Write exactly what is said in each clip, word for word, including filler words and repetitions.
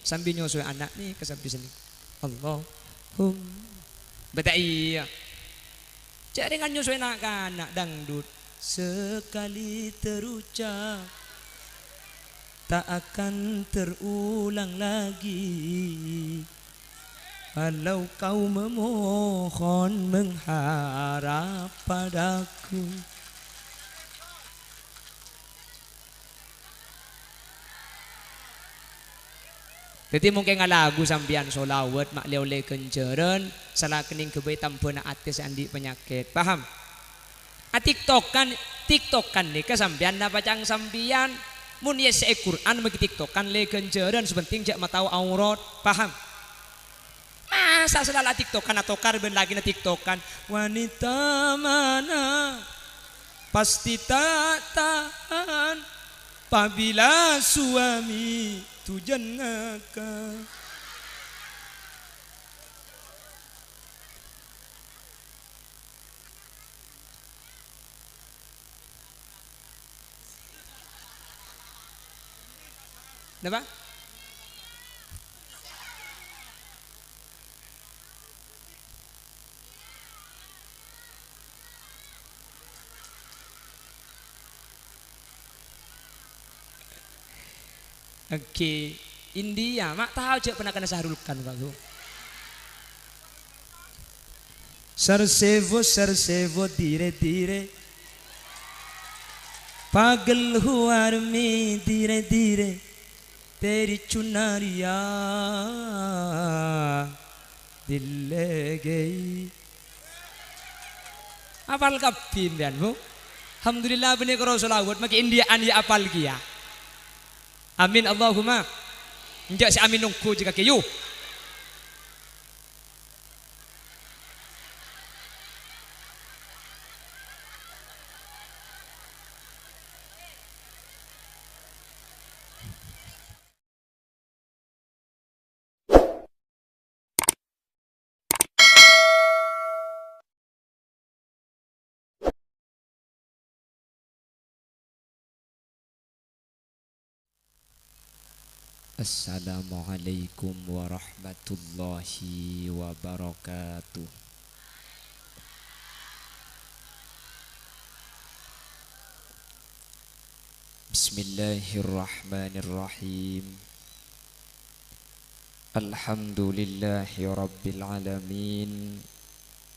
Sambi nyosoè ana' nèka sambi senneng. Allahum-, bâta iyâ. Jhâ' rèng nyosoè na'-kana' dangdut. Sekali terucap, tak akan terulang lagi. Walau kau memohon mengharap padaku. Dhâddhi, mon kèng ngalagu sampèyan sholawat, ma' lè-ollè ghânjhârân, salaènèng ghâbây tambhâna atè sè andi' panyakèt. Paham? A, tiktokan, tiktokan nèka sampèyan napa ca'na sampèyan? Mon èyessè'è Qur'an, maghi tiktokan lè ghânjhârân, sè pentèng jhâ' matao aurat. Paham? Masa' sè la la tiktokan atokar bân lakèna tiktokan? Wanita mana pasti tak tahan pabila suami dujan ngakak. Napa? Èngghi, India, ma' tao jhâ' ponakanna Shahrukh Khan, Pak, Bu. Sar sèbu, sar sèbu, dire-dire. Pagel huwarmi dire-dire. Teri cunaria dillegai. Apal kabbhi, sampèyan, Bu? Alhamdulillah, bânnè karo sholawat, maghi Indiaan ya apal kèya. Amin, Allahumma. Enjâ' sè amin nongghu jâ' kakè, yu. Assalamualaikum warahmatullahi wabarakatuh. Bismillahirrahmanirrahim. Alhamdulillahi rabbil alamin.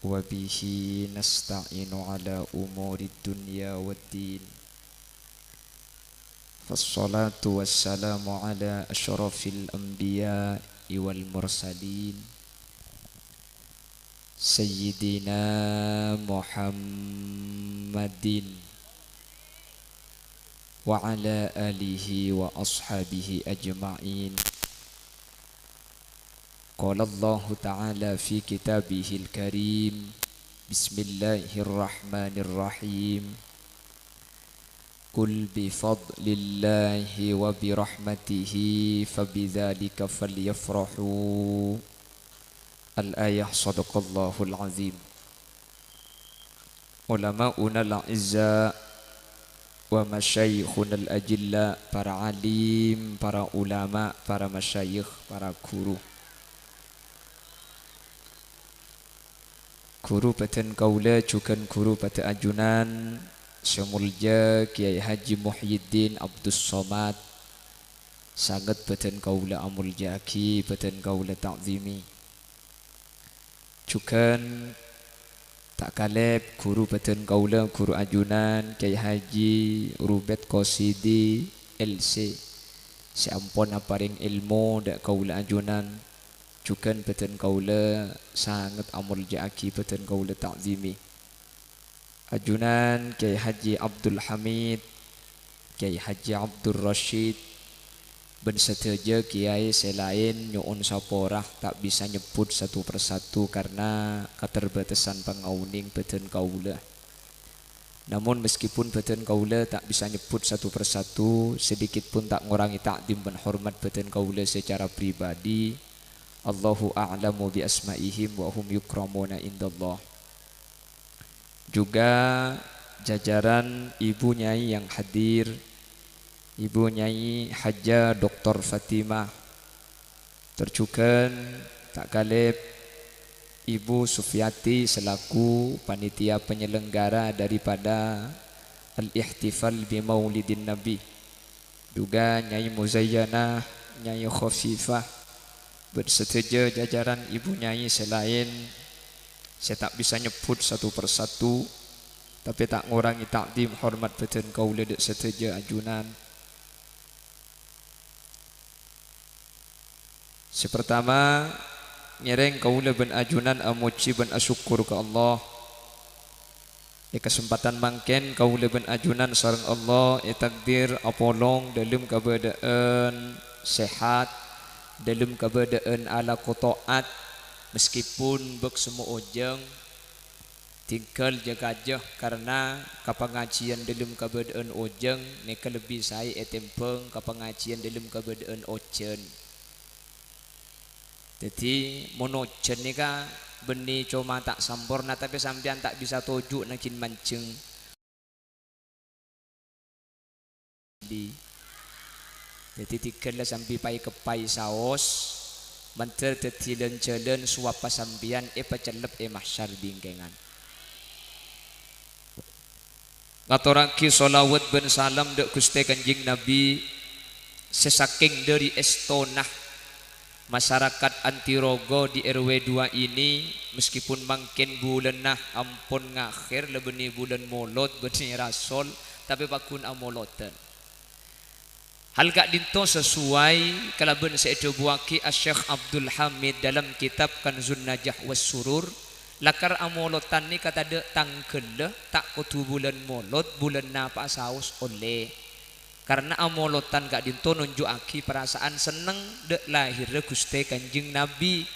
Wa bihi nasta'inu ala umurid dunya waddin. Wassalatu wassalamu ala asyrafil anbiya'i wal mursalin, Sayyidina Muhammadin wa ala alihi wa ashabihi ajma'in. Qala Allahu ta'ala fi kitabihil karim, bismillahirrahmanirrahim. Qul bi fadlillahi wa bi rahmatihi fa bidzalika falyafrahu. Al-ayah, sadaqallahul azim. Ulama'unal a'izza wa masyayikhunal ajilla, para alim, para ulama, para masyayikh, para guru. Ghuru bhâdhân kaulâ jhughân ghuru bhâdhân ajunan sè molja Kyai Haji Muhyiddin Abdus Somad, sanget bhâdhân kaulâ amolja'aghi, bhâdhân kaulâ ta'zimi. Jhughân ta' kalèp ghuru bhâdhân kaulâ, ghuru ajunan Kyai Haji Rubet Qosidi, L C, sè ampon aparèng èlmo dâ' kaulâ ajunan. Jhughân bhâdhân kaulâ sanget amolja'aghi, bhâdhân kaulâ ta'zimi. Ajunan Kyai Haji Abdul Hamid, Kyai Haji Abdul Rasyid, bân sadhâjâ kyai sè laèn nyo'on sapora, ta' bisa nyebbhut satu persatu karna katerbatasan pangaonèng bhâdhân kaulâ. Namun, meskipun bhâdhân kaulâ ta' bisa nyebbhut satu persatu, sedikit pun ta' ngorangè ta'zim bân hormat bhâdhân kaulâ secara pribadi. Allahu a'lamu bi asma'ihim wa hum yukramuna indallah. Juga jajaran Ibu Nyai yang hadir, Ibu Nyai Hajjah Doktor Fatimah, Tor jhughân ta' ghâlib Ibu Sufiyati selaku panitia penyelenggara daripada al-ihtifal bi Maulidin Nabi. Duga Nyai Muzayyanah, Nyai Khofifah, bân sadhâjâ jajaran Ibu Nyai sè laèn sè ta' bisa nyebbhut satu persatu, tapè ta' ngorangè ta'dhim hormat bhâdhân kaulâ dâ' sadhâjâ ajunan. Sè partama, ngèrèng kaulâ bân ajunan amojhi bân asokkor ka Allah. È kasempadhân mangkèn kaulâ bân ajunan sareng Allah ètakdir apolong dâlem kabâdâ'ân sehat, dâlem kabâdâ'ân alako to'at, meskipun bâk semmo ojhâng. Tinggal jâ-kajâ, karna kapangajiân dâlem kabâdâ'ân ojhâng nèka lebbi saè ètèmbhâng kapangajiân dâlem kabâdâ'ân ojhân. Dhâddhi, mon ojhân nèka bânnè coma ta' samporna, tapè sampèyan ta' bisa toju' naghin manjheng. Di. Dhâddhi, dhigghâlla sambi paè-keppaè saos, mandhâr dhâddhi lan-jhâlân sowabbhâ sampèyan èpacellep è mahsyar bingkèngan. Ngatorraghi sholawat bân salam dâ' Ghustè Kanjeng Nabi, sè sakèng dâri èstona masyarakat Antirogo di R W dua ini, meskipun mangkèn bulânna ampon ngakhèr, la bânnè bulân Molod, bânnè rasol, tapè paggun amolodhân. Hal ka'dinto sesuai kalabân sè èdhâbuwaghi Asy-Syeikh Abdul Hamid dalam kitab Kanzun Najah was Surur, lakar amolodhân nèka tadâ' tangghâlla, ta' kodhu bulân Molod, bulân napa'a saos ollè. Karna amolodhân ka'dinto nonjhu'aghi parasaan senneng dâ' lahèrra Ghustè Kanjeng Nabi.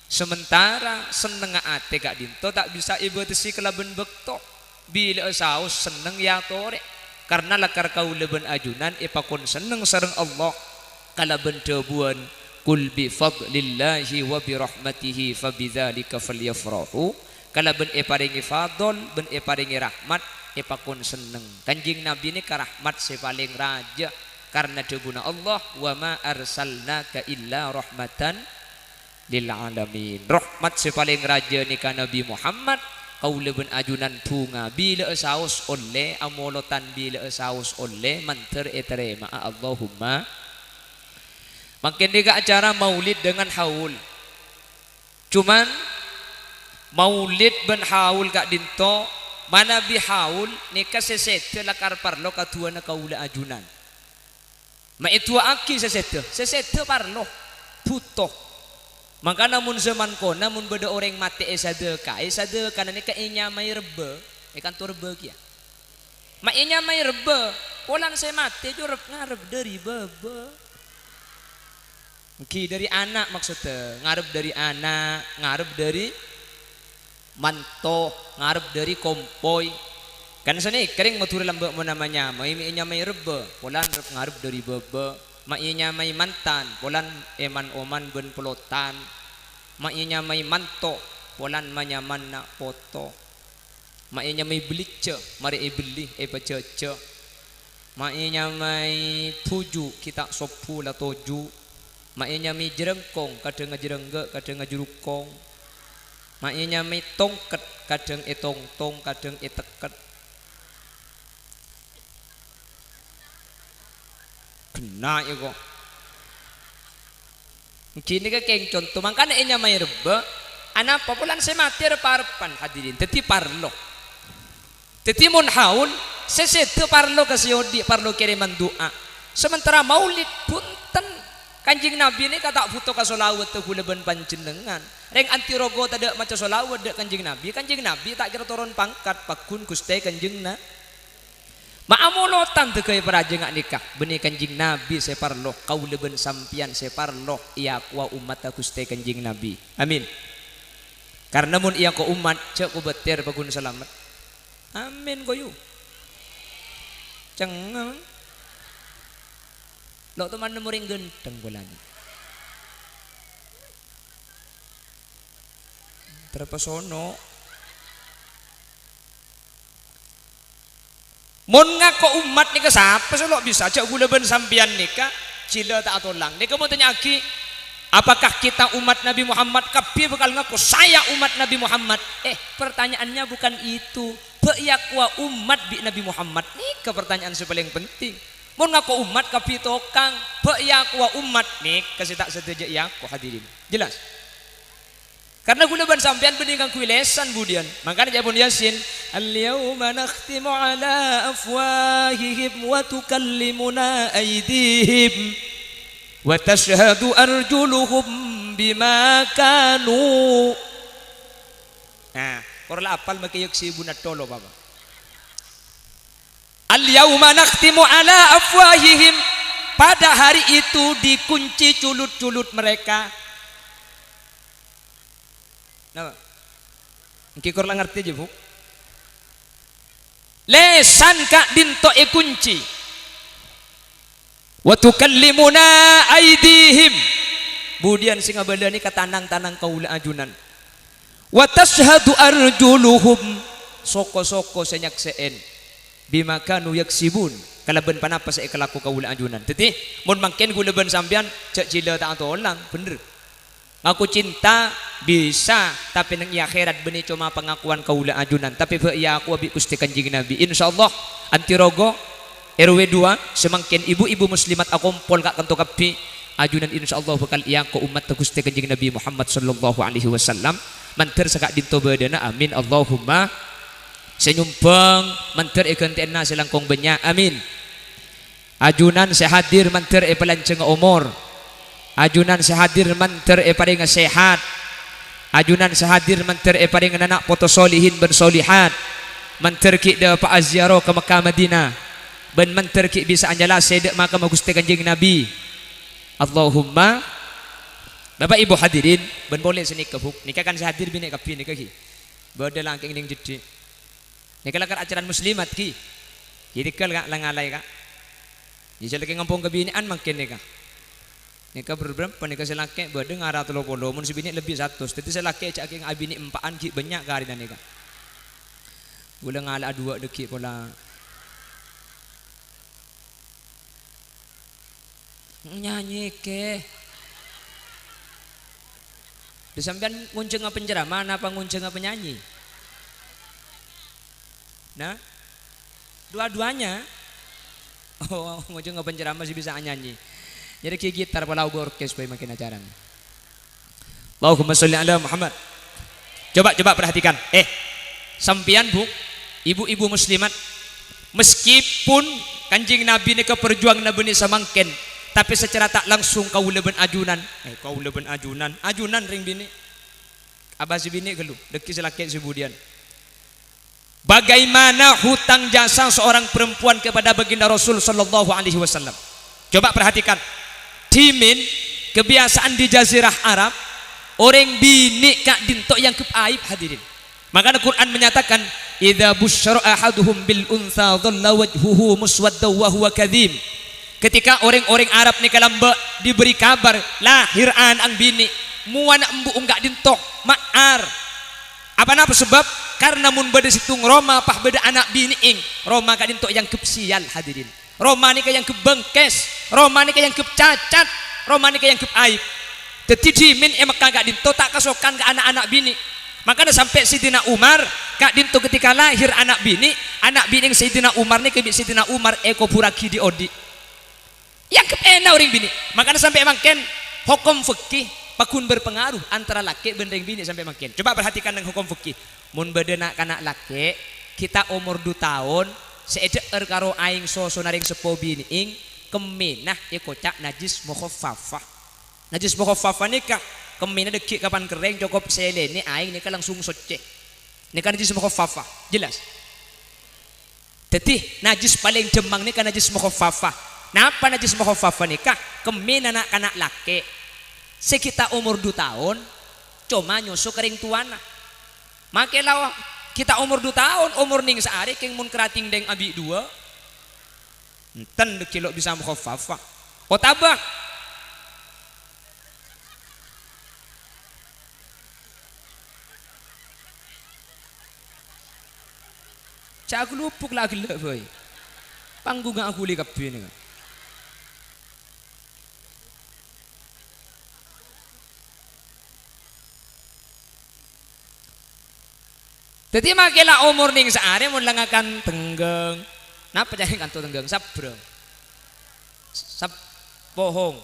Sementara sennengnga atè ka'dinto ta' bisa èbâtessè kalabân bâkto. Bilâ'â saos senneng èyatorè. Karna lakar kaulâ bân ajunan èpakon senneng sareng Allah kalabân dhâbuwân, "Qul bi fadlillahi wa bi rahmatihi fa bidzalika falyafrahu." Kalabân èparèngè fadl bân èparèngè rahmat, èpakon senneng. Kanjeng Nabi nèka rahmat sè palèng rajâ, karna dhâbuna Allah, "Wa ma arsalnaka illa rahmatan lil alamin." Rahmat sè palèng rajâ nèka Nabi Muhammad, kaulâ bân ajunan bhunga bilâ'â saos ollè, amolodhân bilâ'â saos ollè, mandhâr ètarèma'a. Allahumma. Mangkèn nèka acara maulid dengan haul. Cuman, maulid bân haul ka'dinto, manabi haul nèka sè sèdhâ lakar parlo kaduwâna kaulâ ajunan. Ma' èduwâ'âghi sè sèdhâ, sè sèdhâ parlo, bhuto. Mangkana mon zaman kona, mon bâdâ orèng matè èsadhâkaè, sadhâkana nèka ènyamaè rebbhâ, è kanto rebbhâ kèya. Ma' ènyamaè rebbhâ, polana sè matè jâ' rep-ngarep dâri bâbâ. Èngghi dâri ana' maksodda, ngarep dâri ana', ngarep dâri manto, ngarep dâri kompoy. Kan sanèka rèng Madhurâ lambâ' mon nyama-nyamaè, ma' ènyamaè rebbhâ, polana rep-ngarep dâri bâbâ. Ma' ènyamaè mantan, polana èman-oman bân polotan. Ma' ènyamaè manto, polana ma-nyaman na' poto. Ma' ènyamaè bâlijjhâ, marè èbelli, èpajhâjhâ. Ma' ènyamaè bhuju', ghi' ta' sobbhu la toju'. Ma' ènyamaè jrângkong, kadhâng ajrângghâ', kadhâng ajrukong. Ma' ènyamaè tongket, kadhâng ètongtong, kadhâng ètekket. Ghenna' èko. Èngghi nèka kèng conto, mangkana ènyamaè rebbhâ. Anapa? Polana sè matè rep-arebbhân, hadirin. Dhâddhi parlo. Dhâddhi mon haul, sè sèdhâ parlo ka sè odi', parlo kèrèman du'a. Sementara maulid, bhunten. Kanjeng Nabi nèka ta' bhuto ka sholawat kaulâ bân panjhennengngan. Rèng Antirogo tadâ' maca sholawat dâ' Kanjeng Nabi, Kanjeng Nabi ta' kèra toron pangkat, paggun Ghustè Kanjeng Na-, Ma' amolodhân dâgghâ' è parajângnga nèka, bânnè Kanjeng Nabi sè parlo, kaulâ bân sampèyan sè parlo èakowa ommatta Ghustè Kanjeng Nabi. Amin. Karna mon èako ommat, jhâ' kobâtèr paggun salamet. Amin, koyu. Cengngeng. Lo' toman nemmo rèng ghântheng polana. Terpesona. Mon ngako ommat nèka sapa sè lo' bisa? Jhâ' kaulâ bân sampèyan nèka jhilâ ta' atolang. Nèka mon tanya'aghi, Apakah kita umat Nabi Muhammad kabbhi bhâkal ngako, "Saya umat Nabi Muhammad"? Eh, pertanyaannya bukan itu. Bâ' èakowa ommat bi' Nabi Muhammad? Nèka pertanyaan sè palèng penting. Mon ngako ommat kabbhi tokang, bâ' èakowa ommat? Nèka sè ta' sadhâjâ èako, hadirin. Jelas? Karna kaulâ bân sampèyan bânnè ngangghuy lèsan budiyân. Mangkana ca'èpon Yasin, "Al-yauma nakhtimu ala afwahihim wa tukallimuna aidihim wa tasyhadu arjuluhum bima kanu." Nah, kor la apal makè yaksibuna tolo, Bapak. "Al-yauma nakhtimu ala afwahihim." Pada hari itu dikunci culut-culut mereka. Napa? Ènggi kor la ngartè jâ, Bu? Lèsan ka'dinto èkunci. "Wa tukallimuna aidihim." Budiyân sè ngabâlâ nèka tanang-tanang kaulâ ajunan. "Wa tasyhadu arjuluhum." Soko-soko sè nyaksè'è. "Bima kanu yaksibun." Kalabân ponapa sè èkalako kaulâ ajunan. Dhâddhi, mon mangkèn kaulâ bân sampèyan jhâ' jhilâ ta' atolang, bhender. Ngako cinta bisa, tapè neng è akhèrat bânnè coma pangakowan kaulâ ajunan, tapè bâ' èakowa bi' Ghustè Kanjeng Nabi. Insyaallah, anti rogo, R W dua, samangkèn ibu-ibu muslimat akompol ka'kanto kabbhi, ajunan insyaallah bhâkal èako ommatta Ghustè Kanjeng Nabi Muhammad sallallahu alaihi wasallam, mandhâr saka'dinto bâdâna, amin, Allahumma. Sè nyombhâng, mandhâr èghântè'ana sè langkong bânnya', amin. Ajunan sè hadir mandhâr èpalanjhângnga omor. Ajunan sè hadir mandhâr èparèngnga sehat. Ajunan sè hadir mandhâr èparèngnga na'-kana' poto solihin bân solihat. Mandhâr ghi' dâpa'a ziyarah ka Mekkah Madinah. Bân mandhâr ghi' bisa'a nyala sèdhâ makamma Ghustè Kanjeng Nabi. Allahumma. Bapak Ibu hadirin, bân polè sanèka, Bu. Nèka kan sè hadir binè' kabbhi nèka, ghi. Bâdâ lakè' neng jheddhi'. Nèka lakar acaran muslimat, ghi. Ghi tèghâl, Ka', la ngalaè, Ka'. Ghi sè lakè' ngampong kabinè'an mangkèn nèka. Nèka bâr-, bârâmpa nèka sè lakè' bâdâ ngara tello polo, mon sè binè' lebbi satos. Dhâddhi sè lakè' jhâ' kèng abinè' empa'an ghi' bânnya' karèna nèka. Ghulâ ngala'a duwâ' dhâggi' pola. Nyanyi kè. Dâ sampèyan ngonjhângnga penceramah napa ngonjhângnga penyanyi? Nah, dua-duanya. Oh, ngonjhângnga penceramah sè bisa nyanyi. Nyarè ghi gitar pola obu orkes bhâi mangkèn acarana. Allahumma sholli ala Muhammad. Coba, coba perhatikan. Eh, sampèyan, Bu, ibu-ibu muslimat, meskipun Kanjeng Nabi nèka parjuwânganna bânnè samangkèn, tapè sacara ta' langsung kaulâ bân ajunan, eh, kaulâ bân ajunan, ajunan rèng binè'. Abâ sè binè' ghâllu, dhâggi' sè lakè' sè budiyân. Bagaimana hutang jasa seorang perempuan kepada baginda Rasul sallallahu alaihi wasallam? Coba perhatikan. Dhimèn kebiasaan di Jazirah Arab, orèng binè' ka'dinto èangghep aib, hadirin. Makana Quran menyatakan, "Idza busyira ahaduhum bil untsa dhalla wajhuhu muswaddan wa huwa kadzim." Ketika orèng-orèng Arab nèka lambâ' diberi kabar lahir ana'na binè', mowana embu' ka'dinto ma'ar. Apa napa sebab? Karna mon bâdâ sèttong roma pas bâdâ ana' binè'èng, roma ka'dinto èangghep siyal, hadirin. Roma nèka èangghep bengkes, roma nèka èangghep cacat, roma nèka èangghep aib. Dhâddhi dhimèn è Mekkah ka'dinto ta' kasokan ka ana'-ana' binè'. Makana sampè' Sayyidina Umar ka'dinto ketika lahir ana' binè', ana' binè'èng Sayyidina Umar nèka bi' Sayyidina Umar èkoburraghi dhi'-odhi'. Èangghep èna orèng binè'. Makana sampè' mangkèn hokom fikih paggun berpengaruh antara lakè' bân rèng binè' sampè' mangkèn. Coba perhatikan neng hokom fikih. Mon bâdâ na'-kana' lakè', ghi' ta' omor du taon, sè èdhâ'âr karo aèng sosona rèng seppo binè'èng, kemmèna èkoca' najis mukhaffafah. Najis mukhaffafah nèka kemmèna dhâggi' kapan kerrèng, cokop sèlènè aèng nèka langsung soccè. Nèka najis mukhaffafah. Jelas? Dhâddhi, najis palèng dhâmmang nèka najis mukhaffafah. Napa najis mukhaffafah nèka? Kemmèna na'-kana' lakè' sè ghi' ta' omor du taon, coma nyoso ka rèng towana. Makè la ghi' ta' omor du taon, omor nèng saarè kèng mon kèra tèngdheng abi' duwâ', enten dhâggi' lo' bisa mukhaffafah. Otabâ Ca' aghâlubuk la aghellâ' bhâi. Panggungnga aghuli kabbhi nèka. Dhâddhi, makè la omor nèng saarè mon la ngakan tengghâng. Napa carana kanto tengghâng? Sabrâng. Sab-, pohong.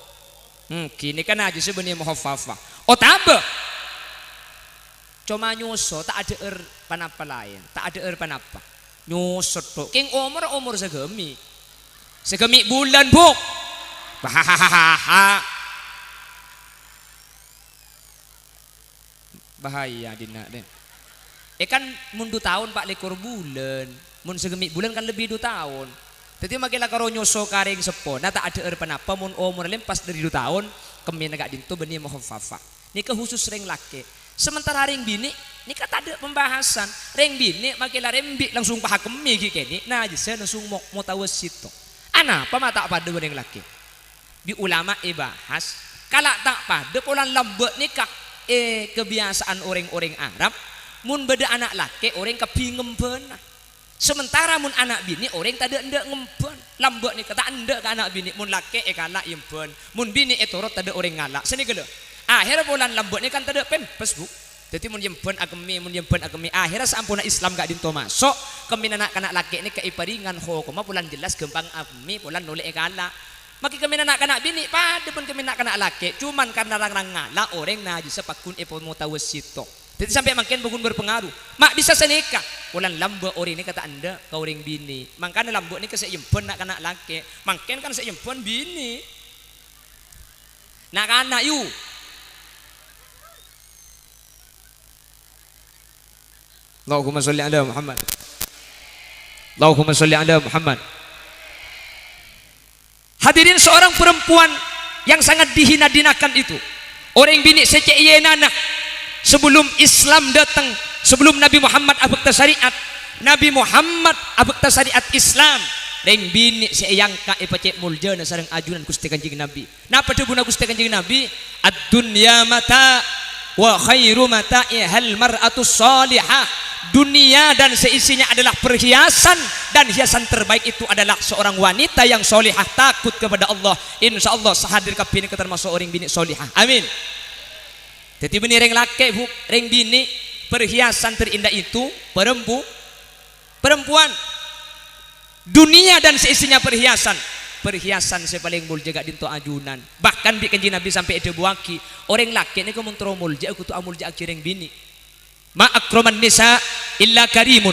Hmm, ghânèka najissa bânnè mukhaffafah. Otabâ coma nyoso, ta' adhâ'âr ponapa laèn, ta' adhâ'âr ponapa. Nyoso tok. Kèng omor, omor saghâmi'. Saghâmi' bulân, Bu'. Bahaya dinna', deh. Eh, kan mon du taon pa' lèkor bulân. Mon saghâmi' bulân kan lebbi du taon. Dhâddhi, makè la karo nyoso ka rèng seppona, ta' adhâ'âr ponapa mon omorra lèmpas dâri du taon, kemmèna ka'dinto bânnè mukhaffafah. Nèka khusus rèng lakè'. Sementara rèng binè', nèka tadâ' pembahasan. Rèng binè' makè la rembi' langsung pahakemmè ghi' kènè', najissa langsung mo-, mutawassito. Anapa ma' ta' padâ bân rèng lakè'? Bi' ulama èbahas, kala' ta' padâ polana lambâ' nèka, eh, kebiasaan orèng-orèng Arab, mon bâdâ ana' lakè' orèng kabbhi ngembhâna. Sementara mon ana' binè' orèng tadâ' endâ' ngembhân. Lambâ' nèka ta' endâ' ka ana' binè', mon lakè' èkala' èembhân, mon binè' ètorot tadâ' orèng ngala'. Sanèka lho. Ahèrra polana lambâ' nèka kan tadâ' pèmpès, Bu'. Dhâddhi mon èembhân akemmè, mon èembhân akemmè. Ahèrra saamponna Islam ka'dinto maso', kemmèna na'-kana' lakè' nèka èparèngan hokomma polana jelas ghâmpang akemmè polana ollè èkala'. Makè kemmèna na'-kana' binè' padâ bân kemmèna na'-kana' lakè', coma karna rang-rang ngala' orèng najissa pagghun èpamutawassito. Dhâddhi sampè' mangkèn pagghun berpengaruh. Ma' bisa sanèka, polana lambâ' orèng nèka ta' endâ' ka orèng binè'. Mangkana lambâ' nèka sè èembhân na'-kana' lakè', mangkèn kan sè èembhân binè'. Na'-kana', yu. Allahumma sholli ala Muhammad. Allahumma sholli ala Muhammad. Hadirin, seorang perempuan yang sangat dihina-dinakan itu, orèng binè' sè cè' èènana sebelum Islam datang, sebelum Nabi Muhammad abhâkta syariat. Nabi Muhammad abhâkta syariat Islam, rèng binè' sè èangka' èpacè' moljâna sareng ajunan Ghustè Kanjeng Nabi. Napa dhâbuna Ghustè Kanjeng Nabi? "Ad-dunya mata', wa khairu mata'ihal mar'atus shalihah." Dunia dan seisinya adalah perhiasan, dan hiasan terbaik itu adalah seorang wanita yang sholihah, takut kepada Allah. Insya Allah, sè hadir kabbhi nèka termasuk orèng binè' sholihah. Amin. Dhâddhi, bânnè rèng lakè', Bu', rèng binè', perhiasan terindah itu perempu-, perempuan. Dunia dan seisinya perhiasan. Perhiasan sè palèng moljâ ka'dinto ajunan. Bahkan bi' Kanjeng Nabi sampè' èdhâbuwaghi, orèng lakè' nèka mon terro moljâ'â kodhu amoljâ'aghi rèng binè'. "Ma akraman nisa illa karimun,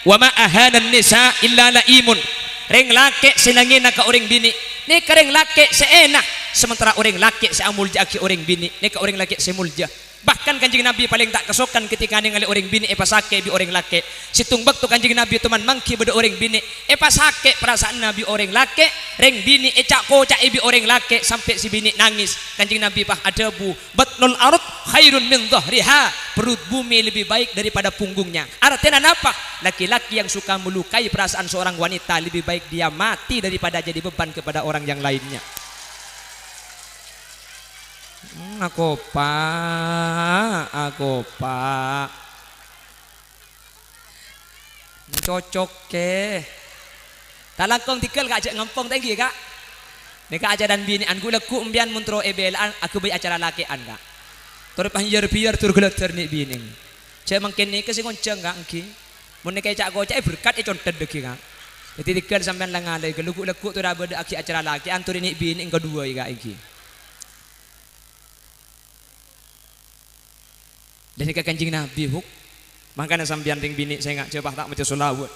wa ma ahanan nisa illa la'imun." Rèng lakè' sè nangèna ka orèng binè', nèka rèng lakè' sè èna, sementara orèng lakè' sè amoljâ'aghi orèng binè', nèka orèng lakè' sè moljâ. Bahkan Kanjeng Nabi palèng ta' kasokan ketika nèngalè orèng binè' èpasakè' bi' orèng lakè'. Sèttong bâkto Kanjeng Nabi toman mangghi bâdâ orèng binè' èpasakè' parasaanna bi' orèng lakè', rèng binè' èca'-koca'è bi' orèng lakè' sampè' sè binè' nangès. Kanjeng Nabi pas adhâbu, "Batnul ard khairun min dhahriha." Perut bumi lebih baik daripada punggungnya. Artèna napa? Laki-laki yang suka melukai perasaan seorang wanita lebih baik dia mati daripada jadi beban kepada orang yang lainnya. Hmm, akopa', akopa'. Cocok, Kè. Ta' langkong tèghâl, Ka', jhâ' ngampong ta' ènggi, Ka'. Nèka acarana binè'an, ghu-, lagghu' empèyan mon terro èbela'an aghâbây acara lakè'an, Ka'. Torè pas yar-biyar tor ghâlâdhâr nè'-binè'. Jhâ' mangkèn nèka sè ngonjhâng, Ka', ènggi. Mon nèka èca'-koca'è berkat èconthèt dhâggi', Ka'. Dhâddhi tèghâl sampèyan la-ngala'è, ghu-, lagghu' torè abâdâ'aghi acara lakè'an torè nè'-binè' kaduwâ, Ka', ènggi. Lha nèka Kanjeng Nabi, Bu'. Mangkana sampèyan rèng binè' sènga' jhâ' pas ta' maca sholawat.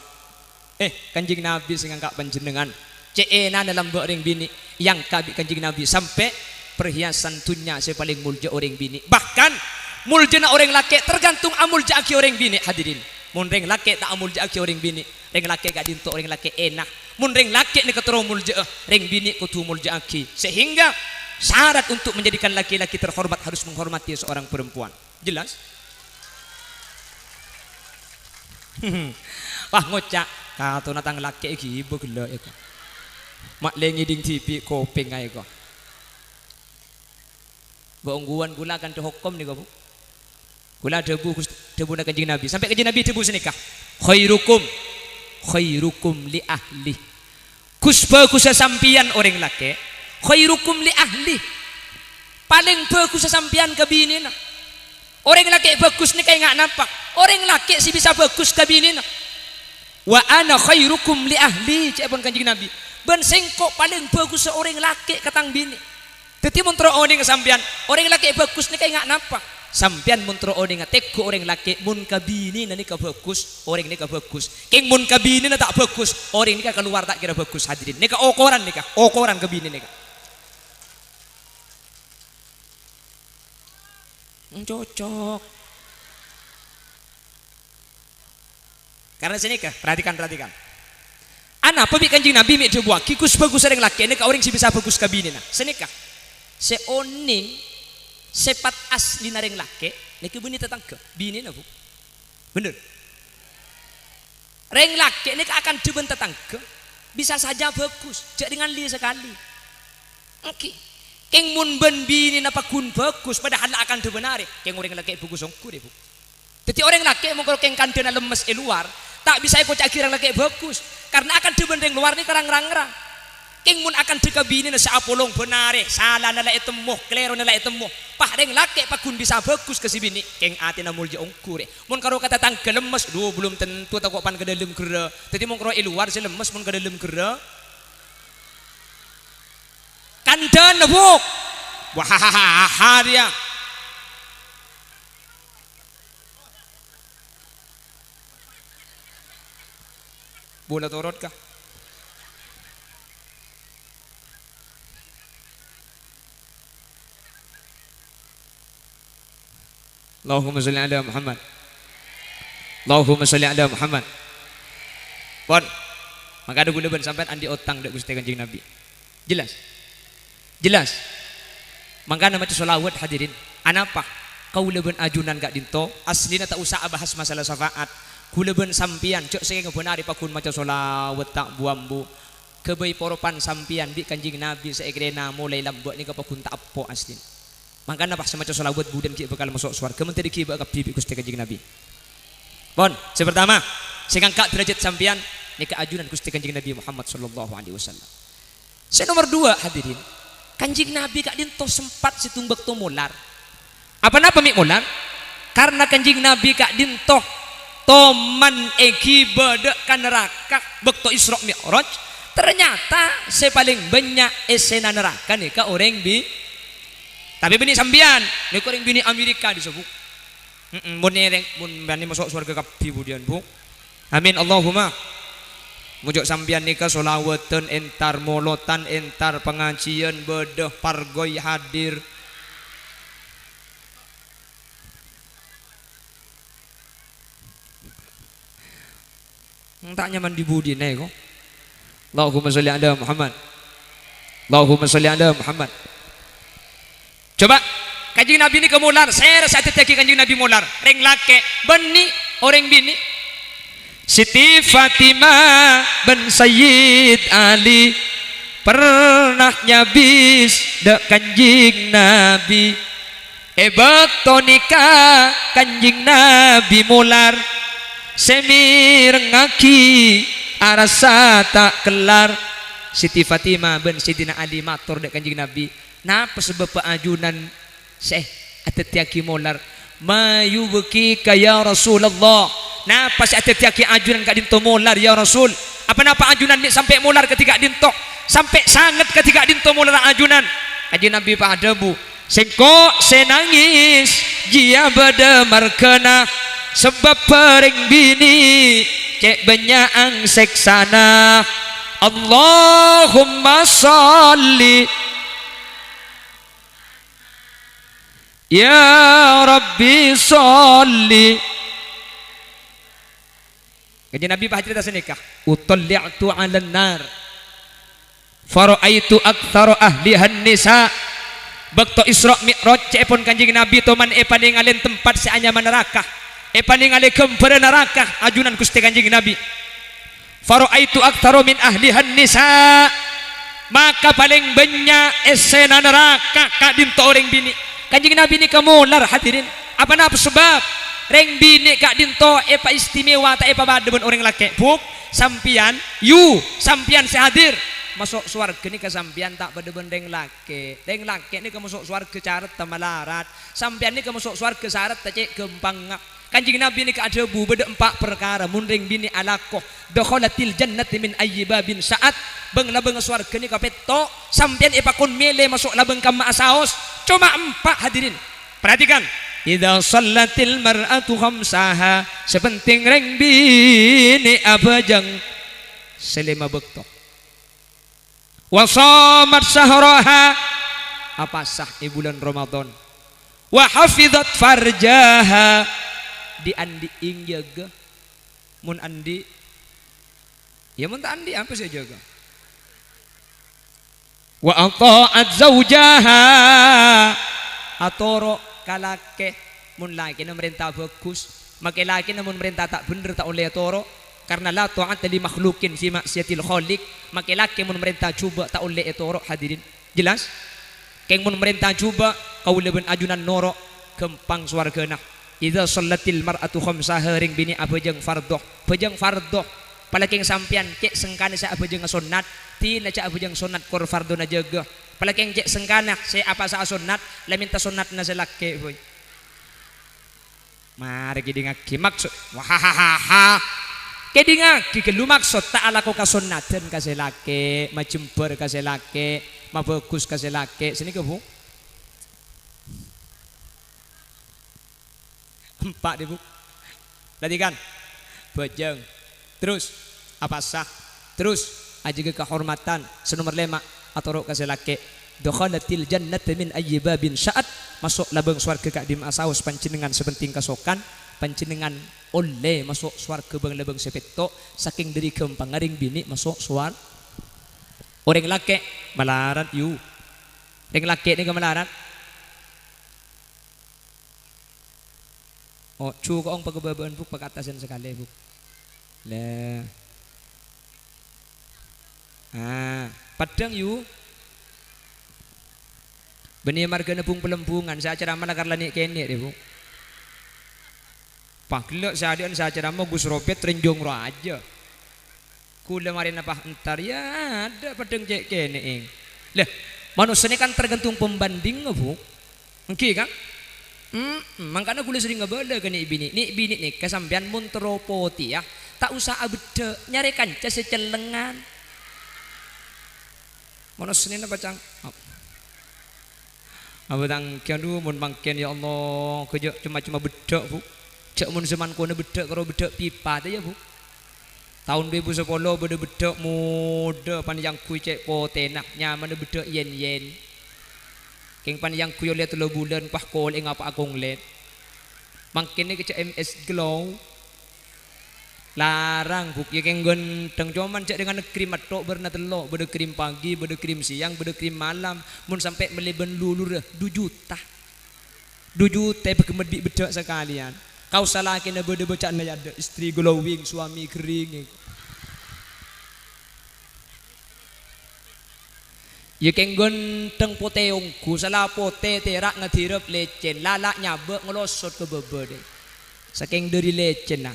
Eh, Kanjeng Nabi sè ngangka' panjhennengngan. Cè' ènana lambâ' rèng binè', èangka' bi' Kanjeng Nabi sampè' perhiasan dhunnya sè palèng moljâ orèng binè'. Bahkan, moljâna orèng lakè' tergantung amoljâ'aghi orèng binè', hadirin. Mon rèng lakè' ta' amoljâ'aghi orèng binè', rèng lakè' ka'dinto orèng lakè' èna. Mon rèng lakè' nèka terro moljâ'â, rèng binè' kodhu moljâ'aghi. Sehingga syarat untuk menjadikan laki-laki terhormat harus menghormati seorang perempuan. Jelas? Wah, ngoca', "Katona tang lakè' ghibâ ghellâ' èko. Ma' lè ngèdhing dhibi' kopèng aè ko." Bâ' ongghuwân ghulâ akantha hokom nèko, Bu. Ghulâ adhâbu, Gus, dhâbuna Kanjeng Nabi. Sampè' Kanjeng Nabi dhâbu sanèka, "Khairukum, khairukum li ahli." Gus, bhâghussa sampèyan orèng lakè', "Khairukum li ahli." Palèng bhâghussa sampèyan ka binèna. Orèng lakè' bhâghus nèka enga' napa? Orèng lakè' sè bisa bhâghus ka binèna. "Wa ana khairukum li ahli," ca'èpon Kanjeng Nabi. "Bân sèngko' palèng bhâghussa orèng lakè' ka tang binè." Dhâddhi, mon terro onènga sampèyan, orèng lakè' bhâghus nèka enga' napa? Sampèyan mon terro onènga tèghu orèng lakè', mon ka binèna nèka bhâghus, orèng nèka bhâghus. Kèng mon ka binèna ta' bhâghus, orèng nèka kalowar ta' kèra bhâghus, hadirin. Nèka okoran nèka, okoran ka binè nèka. Cocok. Karena sanèka, perhatikan, perhatikan. Anapa bi' Kanjeng Nabi mè' dhâbuwaghi ghus-bhâghus orèng lakè' nèka orèng sè bisa bhâghus ka binèna? Sanèka. Sè onèng sèpat aslina rèng lakè' nèka bânnè tatangghâ, binèna, Bu. Bhender. Rèng lakè' nèka akandhâ bân tatangghâ bisa saja bhâghus, jhâ' rèng alè sakalè. Èngghi. Kèng mon bân binèna paggun bhâghus, padahal la akandhâ bân arè, kèng orèng lakè' bhâghus ongghu rè, Bu. Dhâddhi orèng lakè' mongkol kèng kandhâna lemmes è lowar, ta' bisa èkoca'aghi rèng lakè' bhâghus, karna akandhâ bân rèng lowar nèka rang-rangrang. Kèng mon akandhâ ka binèna sè apolong bân arè, salana la ètemmo, kalèrona la ètemmo, pas rèng lakè' paggun bisa bhâghus ka sè binè', kèng atèna molja ongghu rè. Mon karo ka tatangghâ lemmes, dhu, belum tentu tako' pan ka dâlem ghârâ. Dhâddhi mon karo è lowar sè lemmes, mon ka dâlem ghârâ. Kandhâna, Bu'. Wah, rèya. Bu, la torot, ka? Allahumma sholli ala Muhammad. Allahumma sholli ala Muhammad. Pon. Mangkana kaulâ bân sampèyan andi' otang dâ' Ghustè Kanjeng Nabi. Jelas? Jelas? Mangkana maca sholawat, hadirin. Anapa? Kaulâ bân ajunan ka'dinto, aslina ta' osa abahas masalah syafaat. Kaulâ bân sampèyan, jhâ' sakènga bân arè paggun maca sholawat ta' bu-ambu. Ghâbây poropan sampèyan bi' Kanjeng Nabi sè èkarèna molaè lambâ' nèka paggun ta' eppo' aslina. Mangkana pas sè maca sholawat budhina ghi' bhâkal maso' sowarghâ, mentèri ghibâ kabbhi bi' Ghustè Kanjeng Nabi. Pon, sè partama, sè ngangka' dârâjhât sampèyan nèka ajunan Ghustè Kanjeng Nabi Muhammad sallallahu alaihi wasallam. Sè nomer duwâ', hadirin, Kanjeng Nabi ka'dinto sempat sèttong bâkto molar. Apa napa mè' molar? Karna Kanjeng Nabi ka'dinto toman èghibâ dâ' ka naraka bâkto Isra Mi'raj, ternyata sè palèng bânnya' èssèna naraka nèka orèng bi-, Tapè bânnè sampèyan, nèko orèng binè' Amerika dissa, Bu. He'em, mon orèng, mon bânnè maso' sowarghâ kabbhi budiyân, Bu. Amin, Allahumma. Mon jhâ' sampèyan nèka sholawatan, entar molotan, entar pangajiân, bâdâ parghoy hadir. Hmm, ta' nyaman è budina, ko. Allahumma sholli ala Muhammad. Allahumma sholli ala Muhammad. Coba, Kanjeng Nabi nèka molar, sèra sè adhâddhiyâghi Kanjeng Nabi molar? Rèng lakè', bânnè orèng binè'. Siti Fatimah bân Sayyid Ali pernah nyabis dâ' Kanjeng Nabi. È bâkto nèka Kanjeng Nabi molar, sè mèrengngaghi arassa ta' kellar. Siti Fatimah bân Sayyidina Ali mator dâ' Kanjeng Nabi, "Napa sabâbbhâ ajunan sè adhâddhiyâghi molar?" "Ma yubkika ya Rasulullah?" "Napa sè adhâddhiyâghi ajunan ka'dinto molar, ya Rasul? Apa napa ajunan mè' sampè' molar kadhi ka'dinto? Sampè' sanget kadhi ka'dinto molarra ajunan?" Kanjeng Nabi pas adhâbu, "Sèngko' sè nangès jiyâ bâdâ marghâna, sabâb orèng binè' cè' bânnya'an sèksana." Allahumma sholli, ya Rabbi sholli. Kanjeng Nabi pas acarèta sanèka, "Utalli'tu 'alan nar, fara'aitu aktsara ahlihan nisa." Bâkto Isra Mi'raj, ca'èpon Kanjeng Nabi toman èpanèngalè tempat sè anyama naraka, èpanèngalè ghâmbhârrâ naraka, ajunan Ghustè Kanjeng Nabi. "Fara'aitu aktsara min ahlihan nisa." Maka palèng bânnya' èssèna naraka ka'dinto orèng binè'. Kanjeng Nabi nèka molar, hadirin. Apa napa sabâb? Rèng binè' ka'dinto èpaistimèwa, ta' èpabâdâ bân orèng lakè'. Bu', sampèyan, yu, sampèyan sè hadir. maso' sowarga nèka sampèyan ta' padâ bân rèng lakè'. Rèng lakè' nèka maso' sowarga caretta malarat. Sampèyan nèka maso' sowarga saretta cè' ghâmpangnga. Kanjeng Nabi nèka adhâbu, bâdâ empa' parkara mon rèng binè' alako, "Dakhalatil jannata min ayyi babin sya'at." Bâng-labângnga sowarga nèka pètto', sampèyan èpakon mèlè maso' labâng kamma'a saos. Coma empa', hadirin. Perhatikan. "Idza shallatil mar'atu khamsaha." Sè pentèng rèng binè' abhâjâng sè lèma bâkto. "Wa shamat syahraha." Apasa è bulân Ramadan. "Wa hafizat farjaha." Dhi'-andhi'na èjâgâ. Mon andhi', ya, mon ta' andhi', apa sè èjâgâ? "Wa atha'at zaujaha." Atoro' ka lakè. Mon lakèna marènta bhâghus, makè lakèna mon marènta ta' bhendher ta' ollè atoro'. Karna la tha'ata li makhluqin fi ma'siyatil khaliq. Makè lakè mon marènta jhubâ' ta' ollè ètoro', hadirin. Jelas? Kèng mon marènta jhubâ', kaulâ bân ajunan noro', ghâmpang sowargana. "Idza shallatil mar'atu khamsaha," rèng binè' abhâjâng fardhu. Bhâjâng fardhu. Palakèng sampèyan cè' sengkana sè abhâjânga sonnat, dina jhâ' abhâjâng sonnat kor fardhuna jâgâ. Palakèng cè' sengkana sè apasa'a sonnat, la mènta sonnatna sè lakè', boy. Marè kèdingngaghi maksod. Wahahahaha. Kèdingngaghi ghâllu maksod ta' alako kasonnadhân ka sè lakè', majembhâr ka sè lakè', mabhâghus ka sè lakè'. Sanèka, Bu. Empa', dhi, Bu. Perhatikan. Bhâjâng. Terros, apasa. Terros, ajâgâ kahormadhân. Sè nomer lèma', atoro' ka sè lakè'. "Dakhalatil jannata min ayyi babin sya'at." Maso' labâng sowarga ka'dimma'a saos panjhennengngan sè pentèng kasokan. Panjhennengngan ollè maso' sowarga bâng-labâng sè pètto'. Sakèng dhâri ghâmpangnga rèng binè' maso' sowar-, orèng lakè' malarat, yu. Rèng lakè' nèka malarat. Oh, jhuko' ong pakabâbâ'ân, Bu', pakaattasan sakalè, Bu'. Lè. Ah, peddhâng, yu. Bânnè marghâna bung-palembungan, sè acaramma lakar la nè'-kènè', rè, Bu'. Pagellâ' sè adâ'ân sè acaramma Gus Robet Renjong Raja. Ghulâ marè napa entar, ya adâ' peddhâng cè' kènè'è. Lha, manossa nè kan tergantung pembandingnga, Bu. Èngghi, kan? Hmm, mangkana ghulâ serrèng abâlâ ka nè'-binè'. Nè'-binè' nèka sampèyan mon terro potèya, ta' osa abeddhâ', nyarè kanca sè cellengngan. Manossa nè napa, Cang? Apa tang kèya, adhu, mon mangkèn, ya Allah, kèya coma-coma beddhâ', Bu. Jhâ' mon sè mangkona beddhâ' karo beddhâ' pipa, ta' iyâ, Bu? Taon du èbu sapolo bâdâ beddhâ' modâ panèyangghuy cè' potèna, nyamana beddhâ' yen-yen. Kèng panèyangghuy ollè tello bulân, pas kolè ngapa'a konglèt. Mangkèn nèka cè' M S Glow. Larang, Bu', ya kèng ghântheng, coma jhâ' dhâ' nganè krim matto' bârna tello', bâdâ krim pagi, bâdâ krim siang, bâdâ krim malam. Mon sampè' mellè bân lulurra, du juta. Du juta èpagemmèt bi' beddhâ' sakalèyan. Kaossa lakèna bâdâ bâca'anna, ya adâ', istri glowing, suami kering. Ya kèng ghântheng potè ongghu, sala potè tèra' ngadirep lècèn, lala' nyabâ' ngalosot ka bâbâ, dhi. Sakèng dhâri lècènna.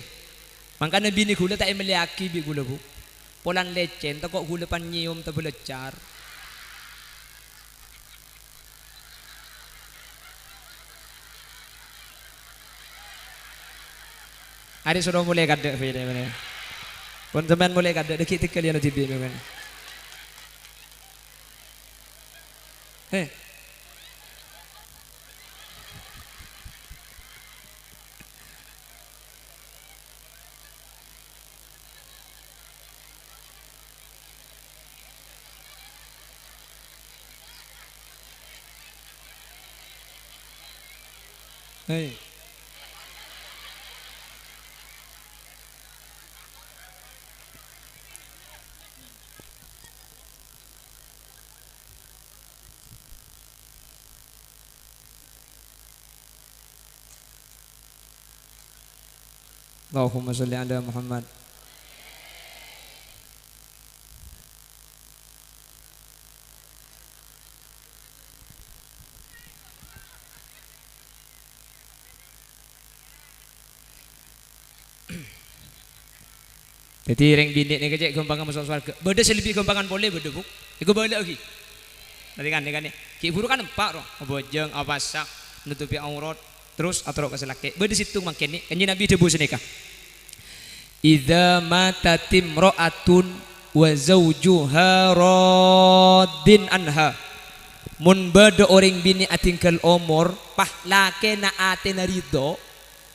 Mangkana binè ghulâ ta' èmellèyaghi bi' ghulâ, Bu. Polana lècèn, tako' ghulâ pan nyèyom tabâlâccar. Arè' soro molè kaadâ', bhâi, rè, bhâi. Pon sampèyan molè kaadâ', dhâggi' tèghâl yâ, na dhibi', bhâi. He. Hei. Allahumma shalli ala Muhammad. Dhâddhi, rèng binè' nèka cè' ghâmpangnga maso' sowarghâ. Bâdâ sè lebbi ghâmpangan polè, bâdâ, Bu. Èkobâlâ'âghi. Perhatikan, nèka nè. Ghi' bhuru kan empa', ro. Abhâjâng, apasa, nutupi aurat, terros atoro' ka sè lakè'. Bâdâ sèttong mangkèn, nè. Kanjeng Nabi dhâbu sanèka, "Idza matatimra'atun wa zaujuha raddin anha." Mon bâdâ orèng binè' adhingghâl omor, pas lakèna atèna ridho,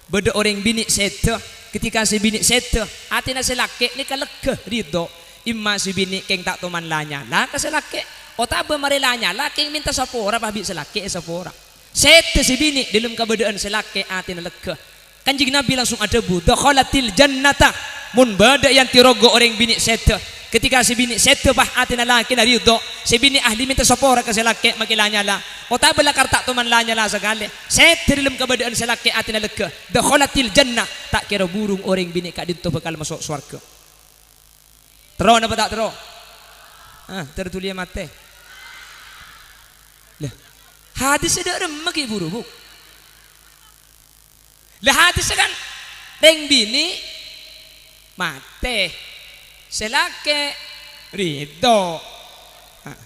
Bâdâ orèng binè' sèdhâ, ketika sè binè' sèdhâ, atèna sè lakè' nèka legghâ, ridho. Imma sè binè' kèng ta' toman la-nyala ka sè lakè', otabâ marè la-nyala kèng mènta sapora pas bi' sè lakè' èsapora. Sèdhâ sè binè' dâlem kabâdâ'ân sè lakè' atèna legghâ. Kanjeng Nabi langsung adhâbu, "Dakhalatil jannata." Mon bâdâ è anti rogo orèng binè' sèdhâ, ketika sè binè' sèdhâ pas atèna lakèna ridho, sè binè' ahli mènta sapora ka sè lakè' makè la-nyala, otabâ lakar ta' toman la-nyala sakalè. Sèdhâ dâlem kabâdâ'ân sè lakè' atèna legghâ, dakhalatil jannah, ta' kèra burung orèng binè' ka'dinto bhâkal maso' sowarghâ. Terro napa ta' terro? Ah, ter dhuli matè. Lah, hadis sè dâ' remma ghi' buru, Bu. Lah, hadis kan rèng binè' matè, sè lakè' ridho. Ah.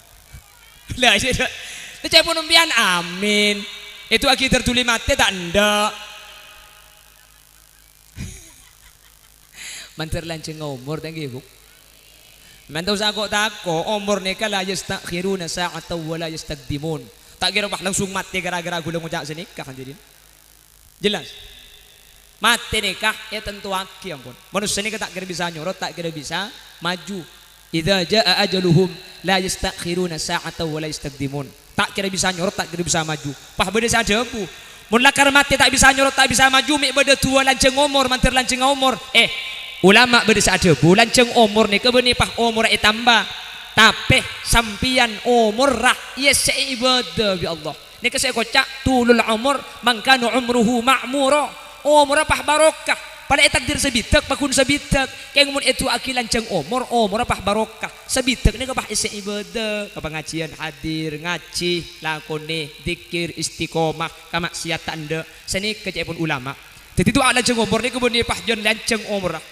Lah, iyâ, iyâ. Ca'èpon sampèyan, amin. Èdu'âaghi ter dhuli matè ta' endâ'? Mandhâr lanjhâng omor, ta' ènggi, Bu? Mènta osa ko'-tako', omor nèka la yasta'khiruna sa'atan wa la yastaqdimun. Ta' kèra pas langsung matè gara-gara ghulâ ngoca' sanèka, hadirin. Jelas? Matè nèka ètantowaghi, ampon. Manossa nèka ta' kèra bisa nyorot, ta' kèra bisa maju. "Idza jaa ajaluhum la yasta'khiruna sa'atan wa la yastaqdimun." Ta' kèra bisa nyorot, ta' kèra bisa maju. Pas bâdâ sè adhâbu, "Mon lakar matè ta' bisa nyorot, ta' bisa maju, mè' bâdâ duwâ lanjhâng omor, mandhâr lanjhângnga omor." Eh, ulama bâdâ sè adhâbu, "Lanjhâng omor nèka bânnè pas omorra ètamba. Tapè sampèyan omorra èessè'è ibâdâ bi' Allah." Nèka sè èkoca' tulul umur, "Man kana umruhu ma'mura." Omorra pas barokah. Palè ètakdir sabidhâk, paghun sabidhâk. Kèng mon èdu'âaghi lanjhâng omor, omorra pas barokah. Sabidhâk nèka pas èessè'è ibâdâ, ka pangajiyân hadir, ngajhi, lakonè, dzikir, istiqomah, ka maksiat ta' endâ'. Sanèka ca'èpon ulama. Dhâddhi du'a lanjhâng omor nèka bânnè pas jân lanjhâng omorra.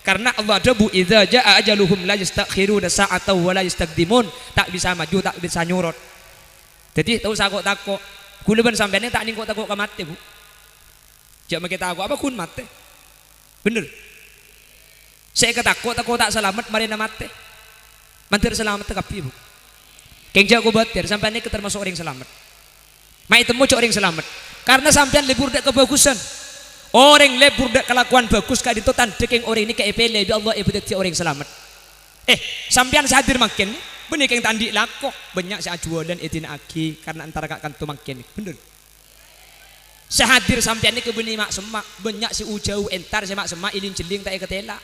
Karna Allah adhâbu, "Idza jaa ajaluhum la yasta'khiruna sa'atan wa la yastaqdimun." Ta' bisa maju, ta' bisa nyorot. Dhâddhi, ta' osa ko'-tako'. Ghulâ bân sampèyan ta' nèng ko'-tako' ka matè, Bu. Jhâ' makè tako' apa ghun matè. Bhender. Sè èkatako', tako' ta' salamet marèna matè. Mandhâr salamet kabbhi, Bu. Kèng jhâ' kobâtèr, sampèyan nèka tamaso' orèng salamet. Ma' ètemmo jhâ' orèng salamet. Karna sampèyan lebur dâ' kabhâghusân. Orèng lebur dâ' kalakowan bhâghus ka'dinto tandhâ kèng orèng nèka èpèlè bi' Allah èbâdhâddhiyâ orèng salamet. Eh, sampèyan sè hadir mangkèn, bânnè kèng ta' andi' lako. Bânnya' sè ajhuwâlân èdina'aghi karna entara ka kanto mangkèn. Bhender. Sè hadir sampèyan nèka bânnè ma'-, semma', bânnya' sè u-jhâu entar sè ma'-, semma' èling-jhelling ta' èkatèla.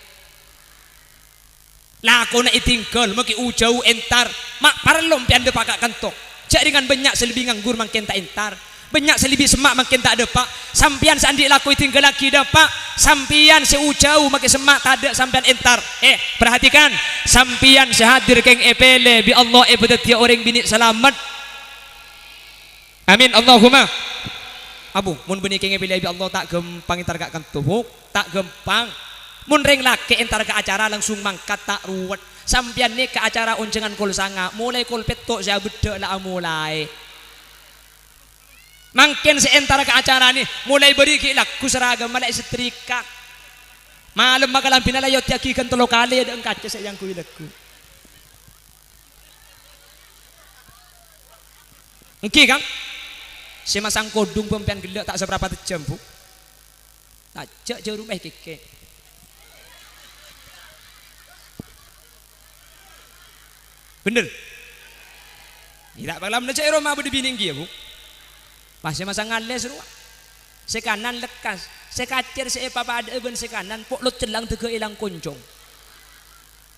Lakona ètinggal, makè u-jhâu entar, ma' parlo sampèyan dâpa' ka kanto. Jhâ' rèngan bânnya' sè lebbi nganggur mangkèn ta' entar, bânnya' sè lebbi semma' mangkèn ta' dâpa'. Sampèyan sè andi' lako ètinggallaghi dâpa', sampèyan sè u-jhâu makè semma' tadâ' sampèyan entar. Eh, perhatikan, sampèyan sè hadir kèng èpèlè bi' Allah èbâdhâddhiyâ orèng binè' salamet. Amin, Allahumma. Abu, mon bânnè kèng èpèlè bi' Allah ta' ghâmpang entar ka kanto, Bu. Ta' ghâmpang. Mon rèng lakè' entar ka acara langsung mangkat ta' ruwet. Sampèyan nèka acara onjhângan kol sanga', molaè kol pètto' sè abheddhâ la amolaè. Mangkèn sè entar ka acara nè, molaè bâri' ghi' lagghu saragamma la èsetrika. Malemma kalambhina la èottèyaghi ghân tello kalè, dâ' engkaca sè èangghuy lagghu. Ènggi, Kang? Sè masang kodhung bân sampèyan ghellâ' ta' saparapa tejjhâm, Bu. Tajjhâ' jârumma èkèkè'. Bhender. Iyâ, ta' palam jhâ' è roma bâdâ binè ènggi, yâ, Bu. Pas sè masang alès rowa. Sè kanan lekkas. Sè kacèr sè èpapadâ'â bân sè kanan po'lot cellèng dâgghâ' èlang koncong.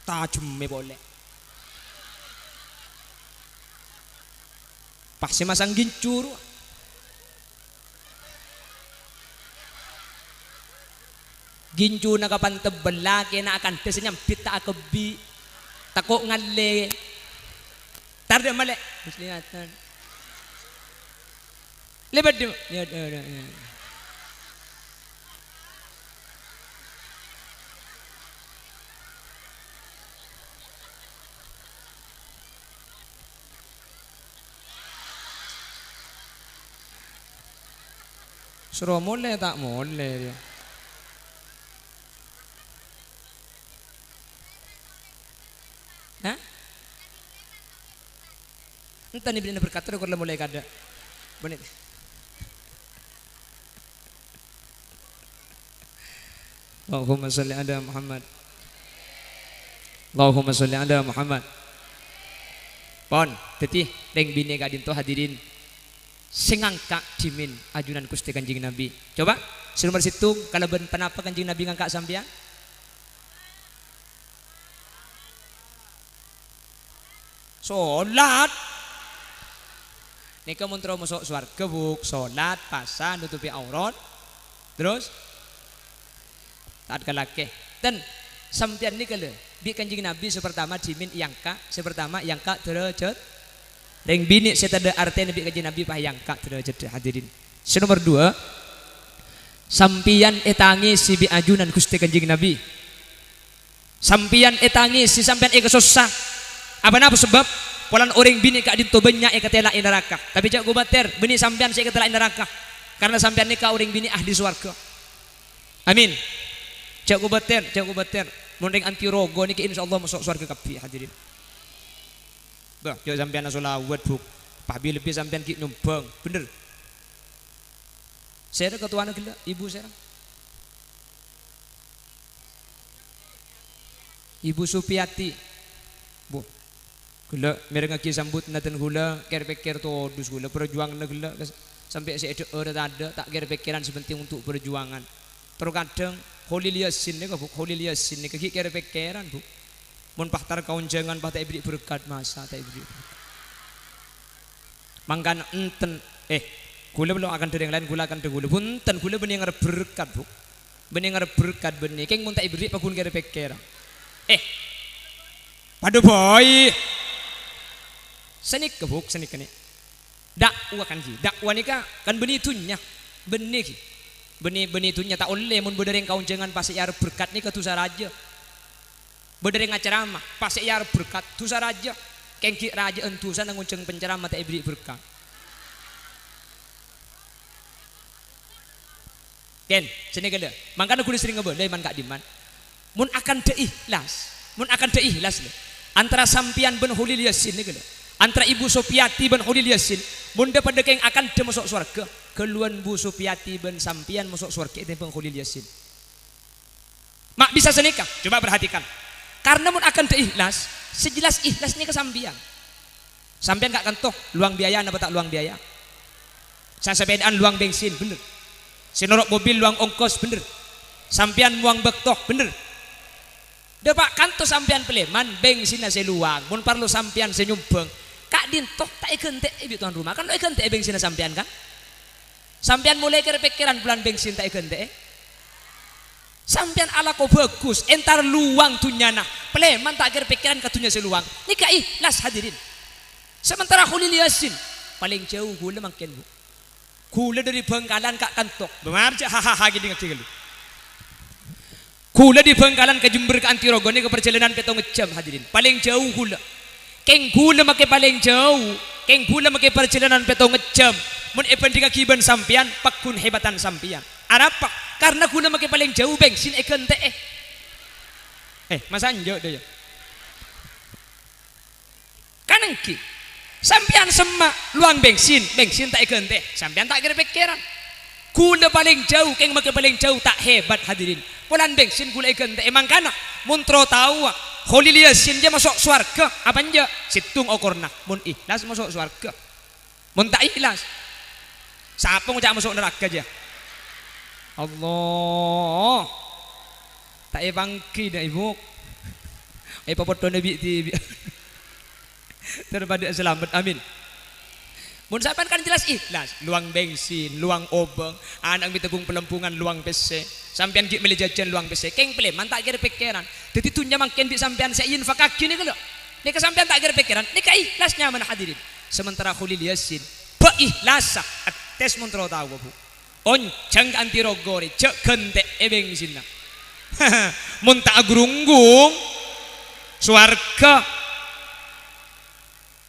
Tajemmè polè. Pas sè masang gincu rowa. Gincuna kapan tebbhel, lakèna akantha sè nyambit ta' akebbhi'. Tako' ngallè. Tar dâ' malè. Muslihatan. Lèbât dâ'. Ya, ya, ya, ya. Soro molè ta' molè, rèya. Hah? Enten bâdâna berkat terros, kor la molè kadâ'. Bânnè. Allahumma sholli ala Muhammad. Allahumma sholli ala Muhammad. Pon, dhâddhi rèng binè' ka'dinto hadirin sè ngangka' dhimèn ajunan Ghustè Kanjeng Nabi. Coba, sè nomer sèttong, kalabân ponapa Kanjeng Nabi ngangka' sampèyan? Solat. Nèka mon terro maso' sowarghâ, Bu', solat, pasa, nutupè aurat. Terros? Taat ka lakè. Ten, sampèyan nèka lho, bi' Kanjeng Nabi sè partama dhimèn èangka', sè partama èangka' dârâjât. Rèng binè' sè tadâ' artèna bi' Kanjeng Nabi pas èangka' dârâjâddhâ, hadirin. Sè nomer duwâ', sampèyan ètangèsè bi' ajunan Ghustè Kanjeng Nabi. Sampèyan ètangèsè, sampèyan èkasossa. Apa napa sabâb? Polana orèng binè' ka'dinto bânnya' èkatèla'è naraka. Tapè jhâ' kobâtèr, bânnè sampèyan sè èkatèla'è naraka. Karna sampèyan nèka orèng binè' ahli sowarghâ. Amin. Jhâ' kobâtèr, jhâ' kobâtèr. Mon rèng anti rogo nèka insyaallah maso' sowarghâ kabbhi, hadirin. Bâh, jhâ' sampèyan asholawat, Bu'. Pas bi-, lebbi sampèyan ghi' nyombhâng, bhender. Sèra ketowana ghellâ', Ibu sèra? Ibu Supiati. Bu, ghellâ' mèrengngaghi sambuddhâna dhân ghulâ, kèr-pèkkèr todus ghulâ, parjuwanganna ghellâ' kas-, sampè' sè èdhâ'ârâ tadâ', ta' kèr-pèkkèran sè pentèng untuk parjuwangan. Terkadang Kholil Yasin nèka, Bu, Kholil Yasin nèka ghi' kèr-pèkkèran, Bu. Mon pas tar ka onjhângan, pas ta' èberri' berkat, masa ta' èberri' berkat. Mangkana enten, eh, ghulâ belum akan dâri yang lain, ghulâ akan dâri ghulâ. Bhunten, ghulâ bânnè ngarep berkat, Bu. Bânnè ngarep berkat bânnè. Kèng mon ta' èberri' paggun kèr-pèkkèran. Eh, padâ bhâi. Sanèka, Bu, sanèka nè. Da'wa kan, ghi. Da'wa nèka kan bânnè dhunnya. Bânnè, ghi. Bânnè, bânnè dhunnya ta' ollè mon bâdâ rèng ka onjhângan pas sè èarep berkat nèka dhusa rajâ. Bâdâ rèng acaramah, pas sè èarep berkat, dhusa rajâ. Kèng ghi' rajâ'ân dhusana ngonjhâng penceramah ta' èberri' berkat. Kèn, sanèka lho. Mangkana ghulâ serrèng abâlâi man ka'dimman. Mon akanta ikhlas, mon akanta ikhlas lho. Antara sampèyan bân Kholil Yasin nèka lho. Antara Ibu Sopiyati bân Kholil Yasin, mon dhâ-padhâ kèng akanta maso' sowarghâ, ghâlluwân Bu Sopiyati bân sampèyan maso' sowarghâ ètèmbhâng Kholil Yasin. Ma' bisa sanèka? Coba perhatikan. Karna mon akanta ikhlas, sè jelas ikhlas nèka sampèyan. Sampèyan ka' kanto, luwang biaya napa ta' luwang biaya? Sè sapèdaan luwang bensin, bhender. Sè noro' mobil luwang ongkos, bhender. Sampèyan mowang bâkto, bhender. Dhâpa' kanto sampèyan palèman, bensinna sè luwang, mon parlo sampèyan sè nyombhâng. Ka'dinto ta' èghântè'è bi' towan roma, kan lo' èghântè'è bensinna sampèyan, kan? Sampèyan molaè kèr-pèkkèran polana bensin ta' èghântè'è. Sampèyan alako bhâghus, entar luwang dhunnyana, palèman ta' kèr-pèkkèran ka dhunnya sè luwang. Nèka ikhlas, hadirin. Sementara Kholil Yasin, palèng jhâu ghulâ mangkèn, Bu. Ghulâ dâri Bhângkalan ka' kanto. Bâmar jhâ' hahaha ghi' dingngaghi ghâllu. Ghulâ dâri Bhângkalan ka Jember ka Anti Rogo nèka parjhâlânan pèttongnga jhâm, hadirin. Palèng jhâu ghulâ. Kèng ghulâ makè palèng jhâu. Kèng ghulâ makè parjhâlânan pèttongnga jhâm. Mon èbhândhingngaghi bân sampèyan, paggun hèbatan sampèyan. Arapa? Karna ghulâ makè palèng jhâu, bensin èghântè'è. Eh, masa enjâ', dâ, yâ? Kan èngghi. Sampèyan semma', luwang bensin, bensin ta' èghântè'è. Sampèyan ta' kèr-pèkkèran. Ghulâ palèng jhâu, kèng makè palèng jhâu, ta' hebat, hadirin. Polana bensin ghulâ èghântè'è. Mangkana, mon terro taowa, Kholil Yasin jâ maso' sowarghâ, apa enjâ'? Sèttong okorna. Mon ikhlas maso' sowarghâ. Mon ta' ikhlas, sapa ngoca' maso' naraka, jâ? Allah. Ta' èpangghi, dâ', Ibu. Èpapodhona bi'-dhibi'. Ter padâ salamet. Amin. Mon sampèyan kan jelas ikhlas, luwang bensin, luwang obâng, ana' mè' tèbung palembungan, luwang pèssè. Sampèyan ghi' mellè jhâjhân, luwang pèssè. Kèng palèman ta' kèr-pèkkèran. Dâddhi dhunnya mangkèn bi' sampèyan sè èinfakaghi nèka lho. Nèka sampèyan ta' kèr-pèkkèran. Nèka ikhlas nyamana, hadirin. Sementara Kholil Yasin, bâ' ikhlassa, ettes mon terro taowa, Bu. Onjhâng ka Anti Rogo rè, jhâ' ghântè'è bensinna. Mon ta' agrunggung, sowarghâ.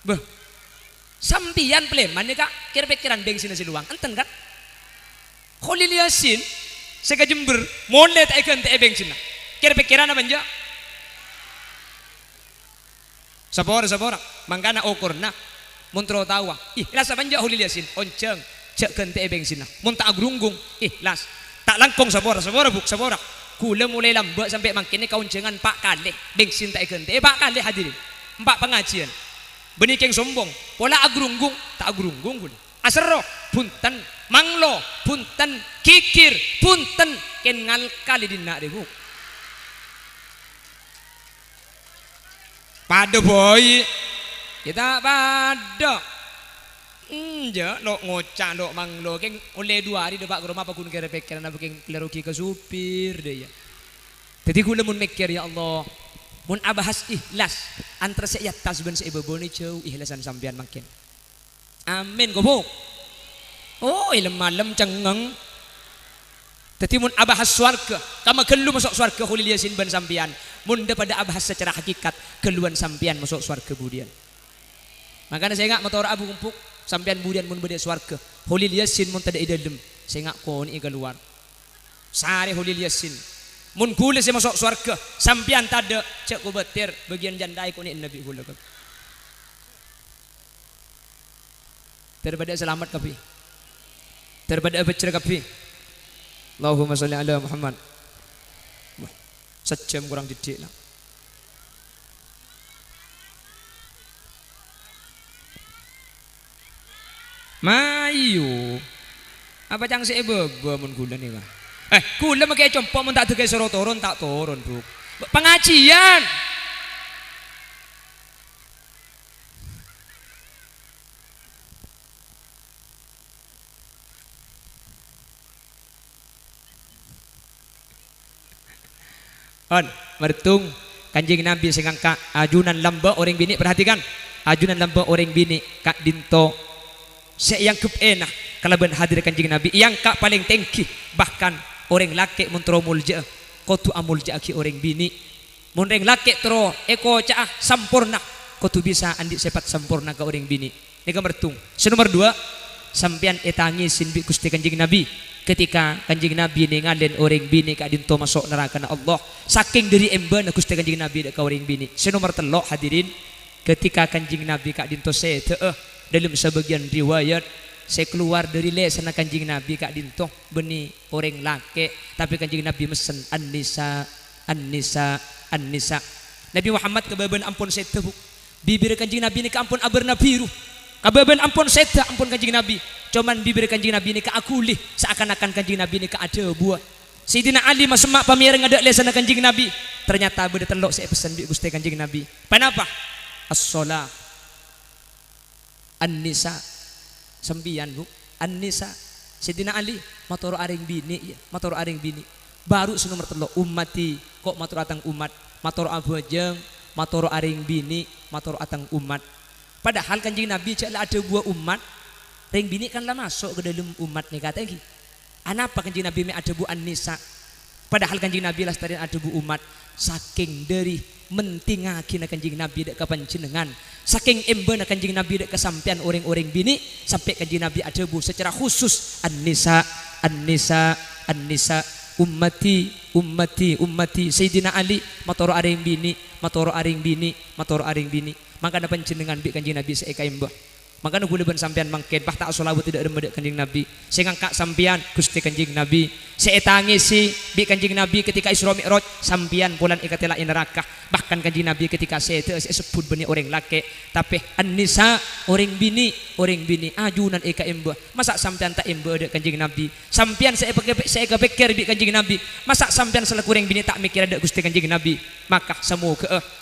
Bâh, sampèyan palèman nèka kèr-pèkkèran bensinna sè luwang, enten, kan? Kholil Yasin sè ka Jember molè ta' èghântè'è bengsinna. Kèr-pèkkèran apa enjâ'? Sapora, sapora. Mangkana okorna, mon terro taowa, ikhlas apa enjâ' Kholil Yasin? Onjhâng, jhâ' ghântè'è bengsinna. Mon ta' agrunggung, ikhlas. Ta' langkong sapora, sapora, Bu', sapora. Kaulâ molaè lambâ' sampè' mangkèn èkaonjhângan pa' kalè. Bengsin ta' èghântè'è, pa' kalè, hadirin. Empa' pangajiyân. Bânnè kèng sombong. Pola agrunggung, ta' agrunggung kaulâ. Aserro, bhunten. Manglo, bhunten. Ghighir, bhunten. Kèng ngalkal è dinna' rè, Bu'. Padâ bhâi. Yâ ta' padâ. Enjâ', lo' ngoca', lo' manglo. Kèng ollè du arè dâpa' ka roma apa ghun kèr-pèkkèran apa kèng la rogi ka supir, dâ' iyâ. Dhâddhi kaulâ mon mèkkèr, "Ya Allah, mon abahas ikhlas, antara sè è attas bân sè è bâbâna jhâu ikhlasan sampèyan mangkèn." Amin, kobo. Oh, è lem-malem cengngeng. Dhâddhi, mon abahas sowarghâ, kamma ghâllu maso' sowarghâ Kholil Yasin bân sampèyan. Mon dâ-, padâ abahas sacara hakikat, ghâlluwân sampèyan maso' sowarghâ budiyân. Mangkana sènga' mator abu kumpuk, sampèyan budiyân mon bâdâ è sowarghâ. Kholil Yasin mon tadâ' è dâlem, sènga' konè'è kalowar. Sarè Kholil Yasin. Mon kaulâ sè maso' sowarghâ, sampèyan tadâ', jhâ' kobâtèr, bâgiyân jhândhâ èkonè'è bi' kaulâ. Dâr padâ salamet kabbhi. Dâr padâ abhâjjhrâ kabbhi. Allahumma sholli ala Muhammad. Wah, sajjhâm korang didik, la. Mayu. Apa cang sè è bâbâ mon kaulâ nèka? Eh, kaulâ makè compo' mon ta' dâgâ soro toron, ta' toron, Bu'. Pangajiyân. On, mertung, Kanjeng Nabi sè ngangka' ajunan lambâ' orèng binè', perhatikan, ajunan lambâ' orèng binè' ka'dinto sè èangghep èna kalabân hadir Kanjeng Nabi, èangka' palèng tèngghi, bahkan orèng lakè' mon terro molja'a, kodhu amolja'aghi orèng binè'. Mon rèng lakè' terro èkoca'a samporna, kodhu bisa andi' sèpat samporna ka orèng binè'. Nèka mertung. Sè nomer duwâ', sampèyan ètangèsè bi' Ghustè Kanjeng Nabi ketika Kanjeng Nabi nèngalè orèng binè' ka'dinto maso' narakana Allah. Sakèng dâri èmbâna Ghustè Kanjeng Nabi dâ' ka orèng binè'. Sè nomer tello', hadirin, ketika Kanjeng Nabi ka'dinto sèdhâ'â, dâlem sabâgiyân riwayat, sè kalowar dâri lèsanna Kanjeng Nabi ka'dinto bânnè orèng lakè', tapè Kanjeng Nabi messen, "An-nisa, an-nisa, an-nisa." Nabi Muhammad kabâbâna ampon sèdhâ, Bu'. Bibirra Kanjeng Nabi nèka ampon abârna biru. Kabâbâna ampon sèdhâ, ampon Kanjeng Nabi. Coman bibirra Kanjeng Nabi nèka aghuli, saakan-akan Kanjeng Nabi nèka adhâbuwâ. Sayyidina Ali masemma' pamèreng adâ' lèsanna Kanjeng Nabi. Ternyata bâdâ tello' sè èpessen bi' Ghustè Kanjeng Nabi. Ponapa? As-shalah. An-nisa. Sampèyan, Bu. An-nisa. Sayyidina Ali, mator orèng binè', ya. Mator orèng binè'. Baru sè nomer tello', ummati. Ko' mator tang ommat. Mator abhâjâng, mator orèng binè', mator tang ommat. Padahal Kanjeng Nabi jhâ' la adhâbuwâ ommat, rèng binè' kan la maso' ka dâlem ommat nèka, ta' ènggi? Anapa Kanjeng Nabi mè' adhâbu an-nisa? Padahal Kanjeng Nabi lastarèna adhâbu ommat. Sakèng dâri mentingaghina Kanjeng Nabi dâ' ka panjhennengngan, sakèng èmbâna Kanjeng Nabi dâ' ka sampèyan orèng-orèng binè', sampè' Kanjeng Nabi adhâbu sacara khusus, "An-nisa, an-nisa, an-nisa, ummati, ummati, ummati." Sayyidina Ali, mator orèng binè', mator orèng binè', mator orèng binè'. Mangkana panjhennengngan bi' Kanjeng Nabi sè èkaèmbâ. Mangkana kaulâ bân sampèyan mangkèn, pas ta' asholawat dâ' remma dâ' Kanjeng Nabi. Sè ngangka' sampèyan, Ghustè Kanjeng Nabi. Sè ètangèsè bi' Kanjeng Nabi ketika Isra Mi'raj, sampèyan polana èkatèla'è naraka. Bahkan Kanjeng Nabi ketika sèdhâ sè èsebbhut bânnè orèng lakè', tapè an-nisa, orèng binè', orèng binè', ajunan èkaèmbâ. Masa' sampèyan ta' èmbâ dâ' Kanjeng Nabi? Sampèyan sè èpakè-, sè èkapèkkèr bi' Kanjeng Nabi. Masa' sampèyan salaku orèng binè' ta' mèkkèr dâ' Ghustè Kanjeng Nabi? Maka, samoghâ'â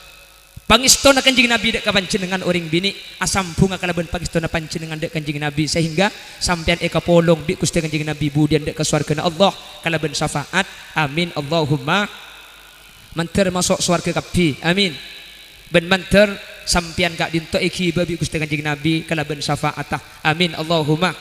pangèstona Kanjeng Nabi dâ' ka panjhennengngan orèng binè' asambhungnga kalabân pangèstona panjhennengngan dâ' Kanjeng Nabi, sehingga sampèyan èkapolong bi' Ghustè Kanjeng Nabi budiyân dâ' ka sowarghâna Allah kalabân syafaat. Amin, Allahumma. Mandhâr maso' sowarghâ kabbhi. Amin. Bân mandhâr sampèyan ka'dinto èghibâ bi' Ghustè Kanjeng Nabi kalabân syafaatta. Amin, Allahumma.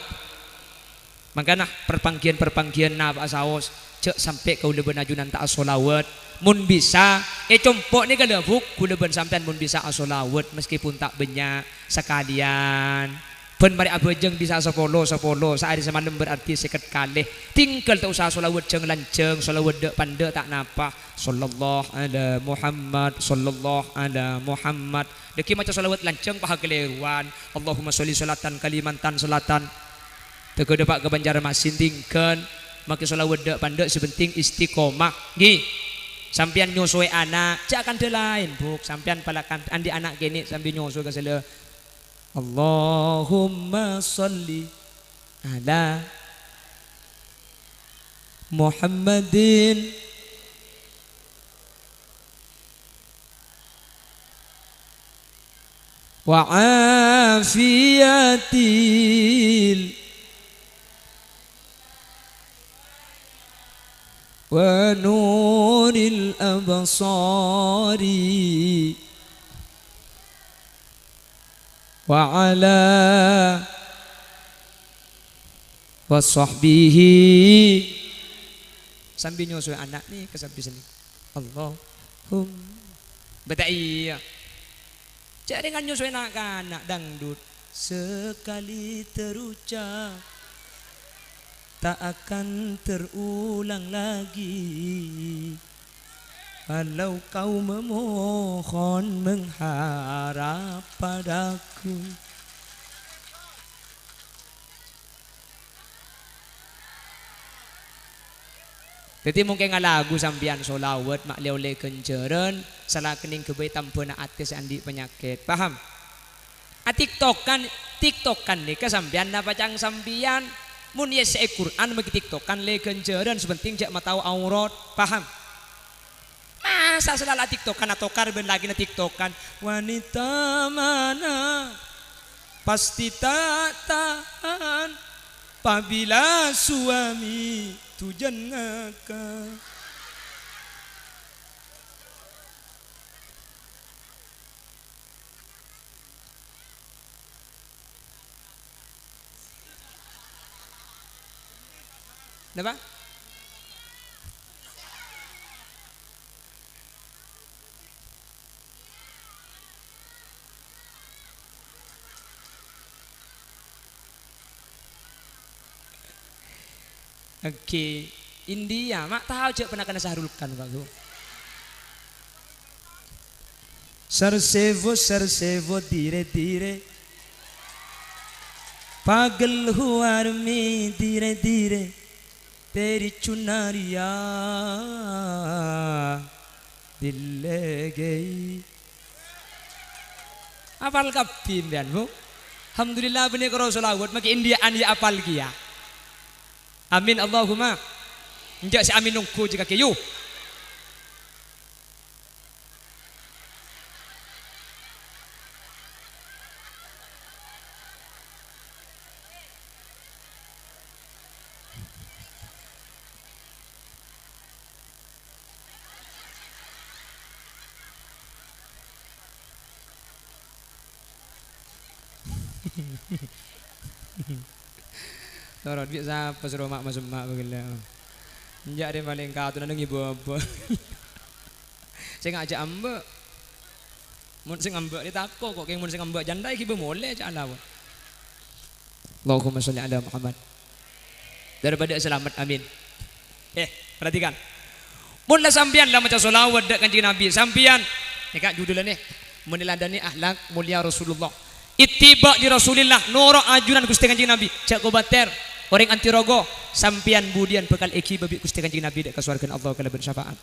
Mangkana, parpangghiyân-parpangghiyân napa'a saos, jhâ' sampè' kaulâ bân ajunan ta' asholawat. Mon bisa, è compo' nèka la, Bu', kaulâ bân sampèyan mon bisa asholawat, meskipun ta' bânnya', sakalèyan. Bân marè abhâjâng bisa sapolo, sapolo, saarè samalem berarti sèket kalè. Tinggal ta' osa sholawat jhâng-lanjhâng, sholawat dâ'-pandâ' ta' napa. Shallallahu ala Muhammad, shallallahu ala Muhammad. Dhâggi' maca sholawat lanjhâng paha kalèrowan. Allahumma sholli sholatan Kalimantan Selatan. Tèghâdhâ pa' ka Banjarmasin tinggal. Maca sholawat dâ'-pandâ' sè penting istiqomah. Ngghi. Sampèyan nyosowè ana', jhâ' kandhâ laèn, Bu'. Sampèyan palakan andi' ana' kènè' sambi nyosowè ka sèla. Allahumma sholli ala Muhammadin wa afiyatil wa nuril absari wa ala wa sahbihi. Sambi nyosowè ana' nèka sambi senneng. Allahum-, bâdâ iyâ. Jhâ' rèng nyosowè na'-kana' dangdut. Sekali terucap, tak akan terulang lagi. Kalau kau memohon mengharap padaku. Dhâddhi, mon kèng alagu sampèyan sholawat ma' lè-ollè ghânjhârân, salakènèng ghâbây tambhâna atè sè andi' panyakèt. Paham? A, tiktokan, tiktokan nèka sampèyan napa ca'na sampèyan? Mon èyessè'è Qur'an, maghi tiktokan lè ghânjhârân, sè penting jhâ' matao aurat. Paham? Masa sè la-, la tiktokan atokar bân lakèna tiktokan? Wanita mana pasti tak tahan pabila suami dujan ngakak. Napa? Èngghi, India, ma' tao jhâ' panakanna Shahrukh Khan, Pak, Bu. Sar sewo, sar sewo, dire, dire. Paghâl huwâr mè dire, dire. Teri chunariya dillèghei. Apal kabbhi sampèyan, Bu? Alhamdulillah, bânnè karo sholawat, maghi India'an ya apal kèya. Amin, Allahumma. Enjâ' sè amin ongghu jâ kakè, yu. Torot bi' sapa soro ma'-, masemma' bâgellâ'. Enjâ' rè palèng katon neng ibu-ibu. Sè ngajhâk amba'. Mon sè ngamba' rè tako' kok, kèng mon sè ngamba' jhânta èghibâ molè, ca' Allah. Allahumma sholli ala Muhammad. Dâri bâdâ salamet, amin. Eh, perhatikan. Mon la sampèyan la maca sholawat dâ' Kanjeng Nabi, sampèyan, nèka judulnya nih, Meneladani Akhlak Mulia Rasulullah. Ittiba' li Rasulillah, noro' ajunan Ghustè Kanjeng Nabi. Jhâ' kobâtèr, orèng anti rogo, sampèyan budiyân bhâkal èghibâ bi' Ghustè Kanjeng Nabi dâ' kasowarghâna Allah kalabân syafaat.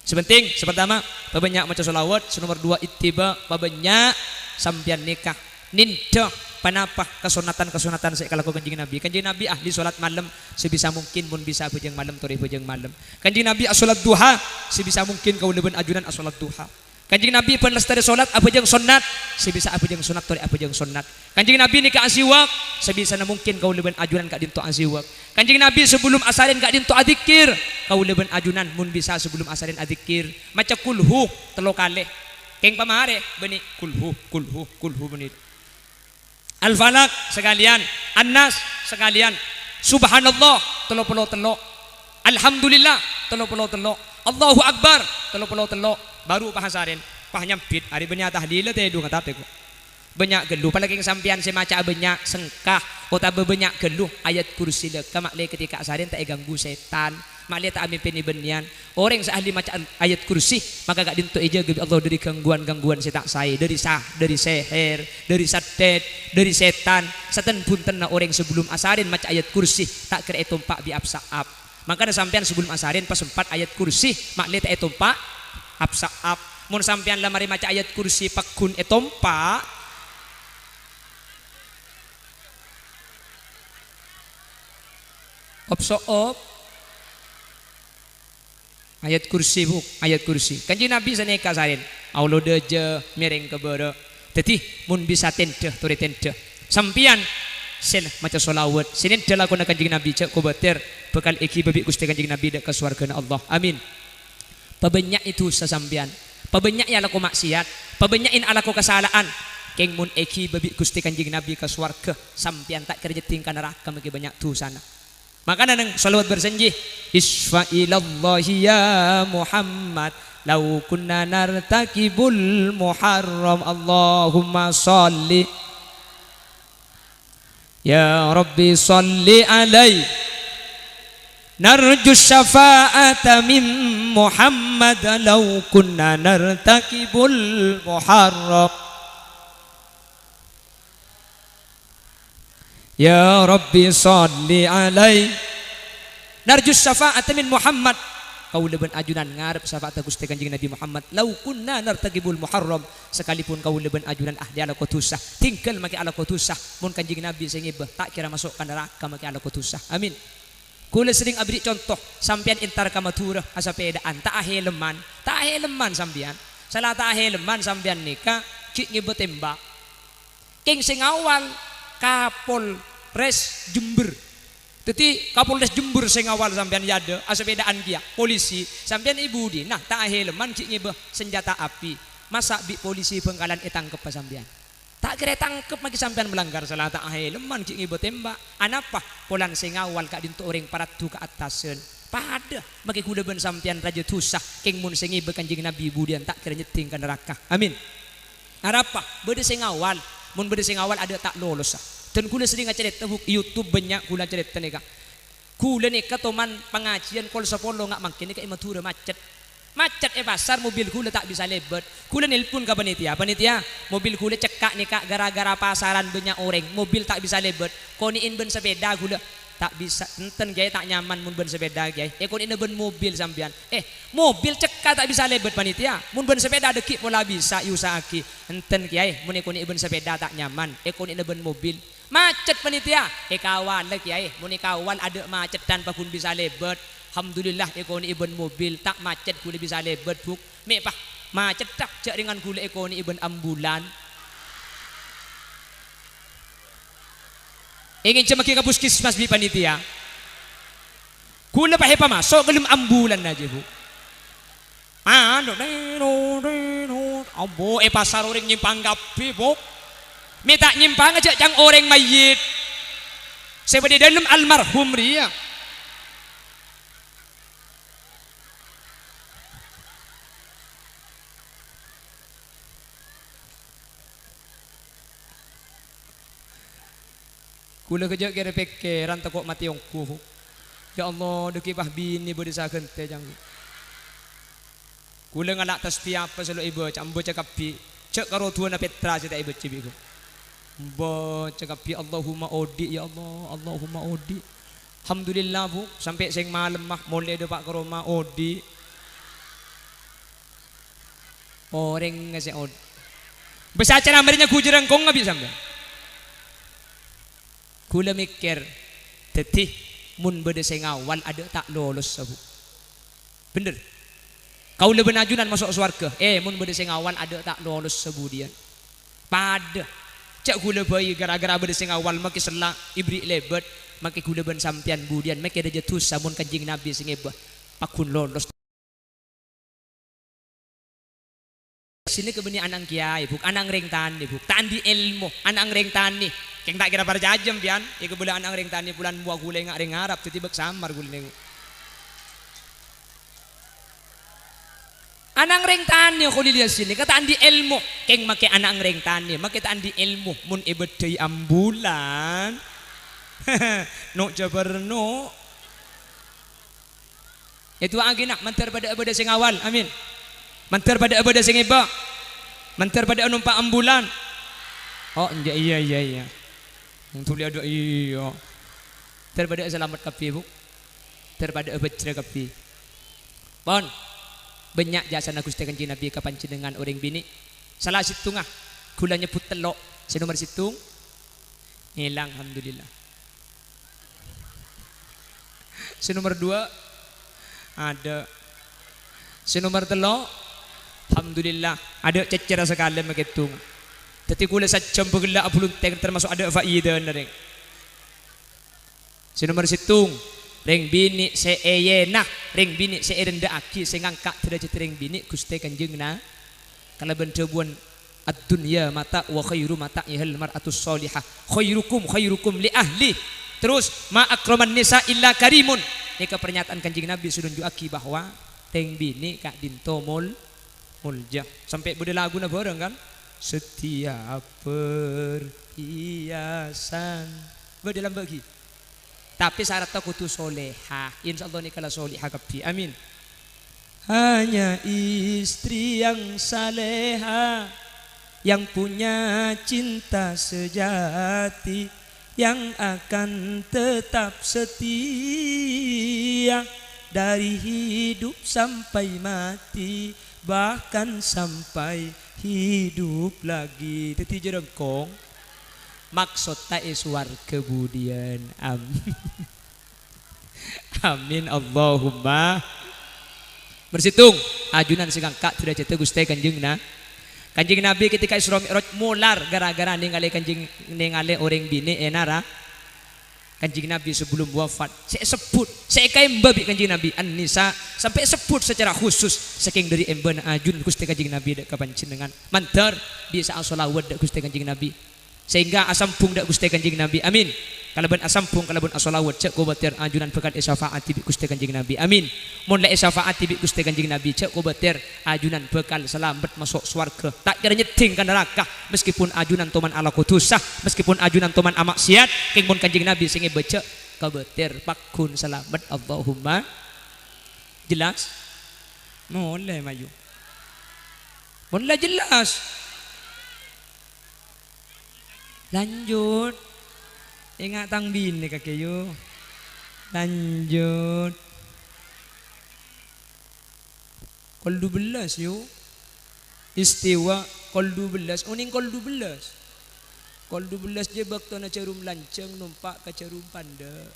Sè penting, sè partama, pabânnya' maca sholawat. Sè nomer duwâ', ittiba', pabânnya' sampèyan nèka nèndhâ ponapa kasonnatan-kasonnatan sè èkalako Kanjeng Nabi. Kanjeng Nabi ahli sholat malem, sè bisa mungkin mon bisa abhâjâng malem, torè bhâjâng malem. Kanjeng Nabi asholat duha, sè bisa mungkin kaulâ bân ajunan asholat duha. Kanjeng Nabi bân lastarè sholat abhâjâng sonnat, sè bisa abhâjâng sonnat, torè abhâjâng sonnat. Kanjeng Nabi nèka asiwak, sabisana mungkin kaulâ bân ajunan ka'dinto asiwak. Kanjeng Nabi sabellum asarèn ka'dinto adzikir, kaulâ bân ajunan mon bisa sabellum asarèn adzikir. Maca kulhu tello kalè. Kèng pamarè, bânnè kulhu, kulhu, kulhu bânnè. Al-Falaq sakalèyan, An-Nas sakalèyan. Subhanallah tello polo tello'. Alhamdulillah tello polo tello'. Allahu Akbar tello polo tello'. Baru pas asarèn, pas nyambit, arè bânnè tahlila tèdung atatè kok. Bânnya' ghâllu, apalagi sampèyan sè maca'a bânnya', sengka, otabâ bânnya' ghâllu, ayat kursi lèka ma'lè ketika asarèn ta' èghânggu sètan, ma'lè ta' amèmpènè bânnèyan. Orèng sè ahli maca'a ayat kursi, maka ka'dinto èjâgâ bi' Allah dhâri ghângguwân-ghângguwân sè ta' saè, dhâri sa-, dhâri sèhèr, dhâri saddhât, dhâri sètan. Saten-bhuntenna orèng sabellum asarèn maca ayat kursi, ta' kèra ètompa' bi' ap-sa'ap. Mangkana sampèyan sabellum asarèn pasempat ayat kursi, ma'lè ta' ètompa' ap-sa'ap. Mon sampèyan la marè maca ayat kursi pagghun ètompa', op-so'op. Ayat kursi, Bu, ayat kursi. Kanjeng Nabi sanèka sarèn. Aolo dâjâ, mèrèng ka bârâ'. Dhâddhi, mon bisa tèndhâ, torè tèndhâ. Sampèyan sè maca sholawat, sè nèndhâ lakona Kanjeng Nabi, jhâ' kobâtèr, bhâkal èghibâ bi' Ghustè Kanjeng Nabi dâ' ka sowarghâna Allah. Amin. Pabânnya'è dhusa sampèyan. Pabânnya'è alako ma'siyat. Pabânnya'è alako kasala'an. Kèng mon èghibâ bi' Ghustè Kanjeng Nabi ka sowarghâ, sampèyan ta' kèra nyèddhing ka naraka makè bânnya' dhusana. Mangkana neng shalawat berjanji, "Isfa' ilallahi ya Muhammad, law kunna nartakibul muharram." Allahumma shalli. Ya Rabbi shalli alaihi. Narju syafa'ata min Muhammad, law kunna nartakibul muharram. Ya Rabbi shalli alaihi. Narju syafa'ata min Muhammad. Kaulâ bân ajunan ngarep syafa'atta Ghustè Kanjeng Nabi Muhammad. Law kunna nartakibul muharram. Sakalipun kaulâ bân ajunan ahli alako dhusa, tinggal makè alako dhusa. Mon Kanjeng Nabi sè ngibâ, ta' kèra maso' ka naraka makè alako dhusa. Amin. Kaulâ serrèng aberri' conto, sampèyan entar ka Madhurâ, asapèdaan, ta' ahèlemman. Ta' ahèlemman sampèyan. Sala ta' ahèlemman sampèyan nèka, ghi' ngibâ tèmbhâk. Kèng sè ngawal Kapolres Jember. Dhâddhi, Kapolres Jember sè ngawal sampèyan è adâ', asapèdaan kèya, polisi. Sampèyan è budina, ta' ahèlemman ghi' ngibâ sanjhâta api. Masa' bi' polisi Bhângkalan ètangkebbhâ sampèyan? Ta' kèra ètangkep makè sampèyan malanggar, sala ta' ahèlemman ghi' ngibâ tèmbhâk. Anapa? Polana sè ngawal ka'dinto orèng paraddhu kaattasan. Padâ, makè kaulâ bân sampèyan rajâ dhusa, kèng mon sè ngibâ Kanjeng Nabi budiyân ta' kèra nyèddhing ka naraka. Amin. Arapa? Bâdâ sè ngawal. Mon bâdâ sè ngawal, adâ' ta' lolossa. Dân kaulâ serrèng acarèta, Bu, è YouTube bânnya' kaulâ acarèta nèka. Kaulâ nèka toman pangajiyân kol sapolo nga' mangkèn nèka è Madhurâ macet. Macet è pasar, mobil kaulâ ta' bisa lèbât. Kaulâ nelpon ka panitia, "Panitia, mobil kaulâ cekka' nèka gara-gara pasaran bânnya' orèng, mobil ta' bisa lèbât. Konè'è bân sapèda kaulâ." "Ta' bisa, enten, Kèyaè, ta' nyaman mon bân sapèda, Kèyaè. Èkonè'è bân mobil sampèyan." "Eh, mobil cekka' ta' bisa lèbât, Panitia. Mon bân sapèda dâgghi' pola bisa, èusa'aghi." "Enten, Kèyaè, mon èkonè'è bân sapèda ta' nyaman, èkonè'è bân mobil." "Macet, Panitia." "Èkawala, Kèyaè. Mon èkawal adâ' maceddhân pagghun bisa lèbât." Alhamdulillah, èkonè'è bân mobil, ta' macet kaulâ bisa lèbât, Bu. Mè' pas maceddhâ, jhâ' rèngan kaulâ èkonè'è bân ambulan. Èngènjhâmaghi ka puskesmas bi' panitia. Kaulâ pas èpamaso' ka dâlem ambulanna jiyâ, Bu. Anu, deno, deno. Ambo, è pasar orèng nyèmpang kabbhi, Bu. Mè' ta' nyèmpanga jhâ' ca'na orèng mayyit. Sè bâdâ è dâlem almarhum rèya. Kaulâ kèjhâ' kèra pèkkèran tako' matè ongghu. Ya Allah, dâgghi' pas binè bâdâ saghântè, canggu. Kaulâ ngala' tasbih apa sè lo' èbâca, èbâca kabbhi. Jhâ' karo duwâna pètra sè ta' èbâca bi' kaulâ. Bâca kabbhi, "Allahumma odi', ya Allah, Allahumma odi'." Alhamdulillah, Bu, sampè' sèng malemma molè dâpa' ka roma odi'. Orèng sè od-, bisa ceramah rèya ghu jârângkongnga bi' sampèyan. Kaulâ mèkkèr, dhâddhi mon bâdâ sè ngawal adâ' ta' lolossa, Bu. Bhender. Kaulâ bân ajunan maso' sowarghâ. Eh, mon bâdâ sè ngawal adâ' ta' lolossa budiyân. Padâ. Jhâ' kaulâ bhâi gara-gara bâdâ sè ngawal makè sella' èberri' lèbât. Makè kaulâ bân sampèyan budiyân makè rajâ dhusa mon Kanjeng Nabi sè ngèbâ. Pagghun lolos. Sènè kèbânnè ana' kèyaè, Bu, ana' rèng tanè, Bu. Ta' andi' èlmo, ana' rèng tanè. Kèng ta' kèra parcajâ sampèyan, èkabâlâ ana' rèng tanè, bulân buwâ ghulâ nga' rèng Arab, dhâddhi bâk samar ghulâ nèko. Ana' ngrèng tanè Kholil Yasin nèka ta' andi' èlmo. Kèng makè ana' ngrèng tanè, makè ta' andi' èlmo. Mon èbâddhâi ambulan, no' jhâ' bârno'. Èdu'aaghina, mandhâr padâ'â bâdâ sè ngawal. Amin. Mandhâr padâ'â bâdâ sè ngèbâ. Mandhâr padâ'â nompa' ambulan. Oh, enjâ', iyâ, iyâ, iyâ. Wong dhuli adâ' iyâ. Mandhâr padâ'â salamet kabbhi, Bu. Mandhâr padâ'â bhâjrâ kabbhi. Pon. Bânnya' jhâsana Ghustè Kanjeng Nabbhi ka panjhennengngan orèng binè'. Sala sèttonga, ghulâ nyebbhut tello'. Sè nomer sèttong, ngèlang, alhamdulillah. Sè nomer duwâ', adâ'. Sè nomer tello', alhamdulillah, adâ' cècèra sakalè makèdhung. Dhâddhi ghulâ sajjhâm ghellâ' abhulunthèng, tamaso' adâ' faidana, rèng. Sè nomer sèttong, rèng binè' sè èyèna, rèng binè' sè èrendhâ'aghi, sè ngangka' dârâjhâddhâ rèng binè', Ghustè Kanjeng Na-, kalabân dhâbuwân, "Ad-dunya mata' wa khairu mata'ihal mar'atus shalihah. Khairukum khairukum li ahli." Terus, "Ma akraman nisa illa karimun." Nèka pernyataan Kanjeng Nabi sè nunju'aghi bahwa rèng binè' ka'dinto mol-, molja. Sampè' bâdâ laguna bhâreng, kan? Setiap perhiasan. Bâdâ lambâ' ghi? Tapè saratta kodhu soleha. Insyaallah nèka la soleha kabbhi. Amin. Hanya istri yang saleha, yang punya cinta sejati, yang akan tetap setia dari hidup sampai mati, bahkan sampai hidup lagi. Dhâddhi jhârângkong. Maksodda è sowarghâ budiyân. Am-, amin, Allahumma. Nomer sèttong, ajunan sè ngangka' dârâjhâddhâ Ghustè Kanjeng Na-, Kanjeng Nabi ketika Isra Mi'raj molar gara-gara nèngalè Kanjeng, nèngalè orèng binè' è nara-, Kanjeng Nabi sebelum wafat, sè èsebbhut, sè èkaèmba bi' Kanjeng Nabi, An-Nisa, sampè' èsebbhut secara khusus, sakèng dâri èmbâna ajun Ghustè Kanjeng Nabi dâ' ka panjhennengngan. Mandhâr bisa'a sholawat dâ' Ghustè Kanjeng Nabi. Sehingga asambhung dâ' Ghustè Kanjeng Nabi. Amin. Kalabân asambhung, kalabân asholawat, jhâ' kobâtèr ajunan bhâkal èsyafaati bi' Ghustè Kanjeng Nabi. Amin. Mon la èsyafaati bi' Ghustè Kanjeng Nabi, jhâ' kobâtèr ajunan bhâkal salamet maso' sowarghâ. Ta' kèra nyeddhing ka naraka, meskipun ajunan toman alako dhusa, meskipun ajunan toman ama'siyat, kèng mon Kanjeng Nabi sè ngèbâ, jhâ' kobâtèr, pagghun salamet. Allahumma. Jelas? Molè, mayu. Mon la jelas. Lanjut. Enga' tang binè kakè, yu. Lanjut. Kol dubellâs, yu. Istiwa kol dubellâs, onèng kol dubellâs. Kol dubellâs jâ bâktona jhârum lanjhâng nompa' ka jhârum pandâ'.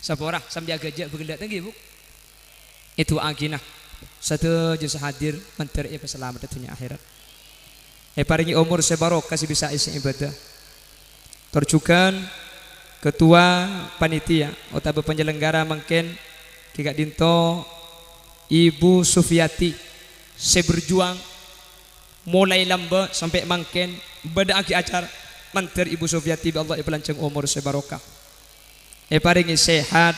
Sapora, sambi aghâjâ' bhâghellâ' tengghi, Bu. Èdu'aaghina sadhâjâ sè hadir mandhâr èpasalamet è dhunnya akhèrat. Èparèngè omor sè barokah sè bisa èsè ibadah. Tor jhughân ketua panitia otabâ penyelenggara mangkèn ghi' ka'dinto Ibu Sufiyati sè berjuang molaè lambâ' sampè' mangkèn bâdâ'aghi acara mandhâr Ibu Sufiyati bi' Allah èpalanjhâng omor sè barokah. Èparèngè sehat,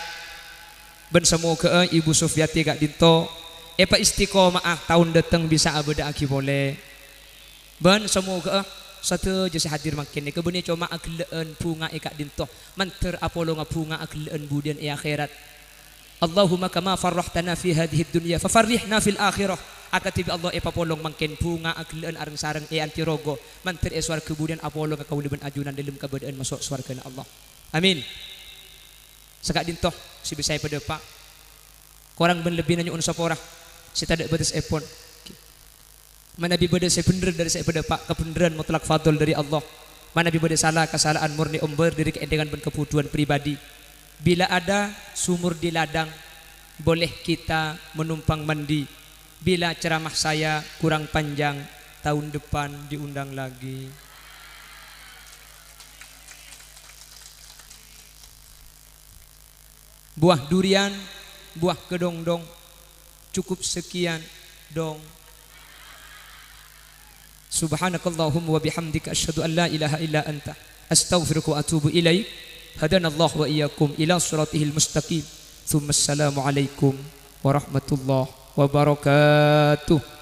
bân samoghâ'â Ibu Sufiyati ka'dinto èpaistiqoma'a taon dâteng bisa abâdâ'aghi polè. Bân samoghâ'â sadhâjâ sè hadir mangkèn nèka bânnè coma aghellâ'ân bhunga è ka'dinto, mandhâr apolonga bhunga aghellâ'ân budiyân è akhèrat. Allahumma kama farrahtana fi hadhihid dunya fafarrihna fil akhirah. Akadhi bi' Allah èpapolong mangkèn bhunga aghellâ'ân areng-sareng è anti rogo, mandhâr è sowarghâ budiyân apolonga kaulâ bân ajunan dâlem kabâdâ'ân maso' sowarghâna Allah. Amin. Saka'dinto sè bisa èpadâpa'. Korang bân lebbina nyo'on sapora sè tadâ' bâtessèpon. Manabi bâdâ sè bhendher dâri sè èpadâpa', kabhendherrân mutlak fadl dâri Allah. Manabi bâdâ sala, kasala'an mornè ombâr dâri kaèndhengan bân kabhutowan pribadi. Bila ada sumur di ladang, boleh kita menumpang mandi. Bila ceramah saya kurang panjang, tahun depan diundang lagi. Buah durian, buah kedondong, cukup sekian dong. Subhanakallahumma wa bihamdika, asyhadu an la ilaha illa anta, astaghfiruka wa atubu ilaik. Hadanallahu wa iyyakum ila siratihil mustaqim. Tsumma assalamualaikum warahmatullahi wabarakatuh.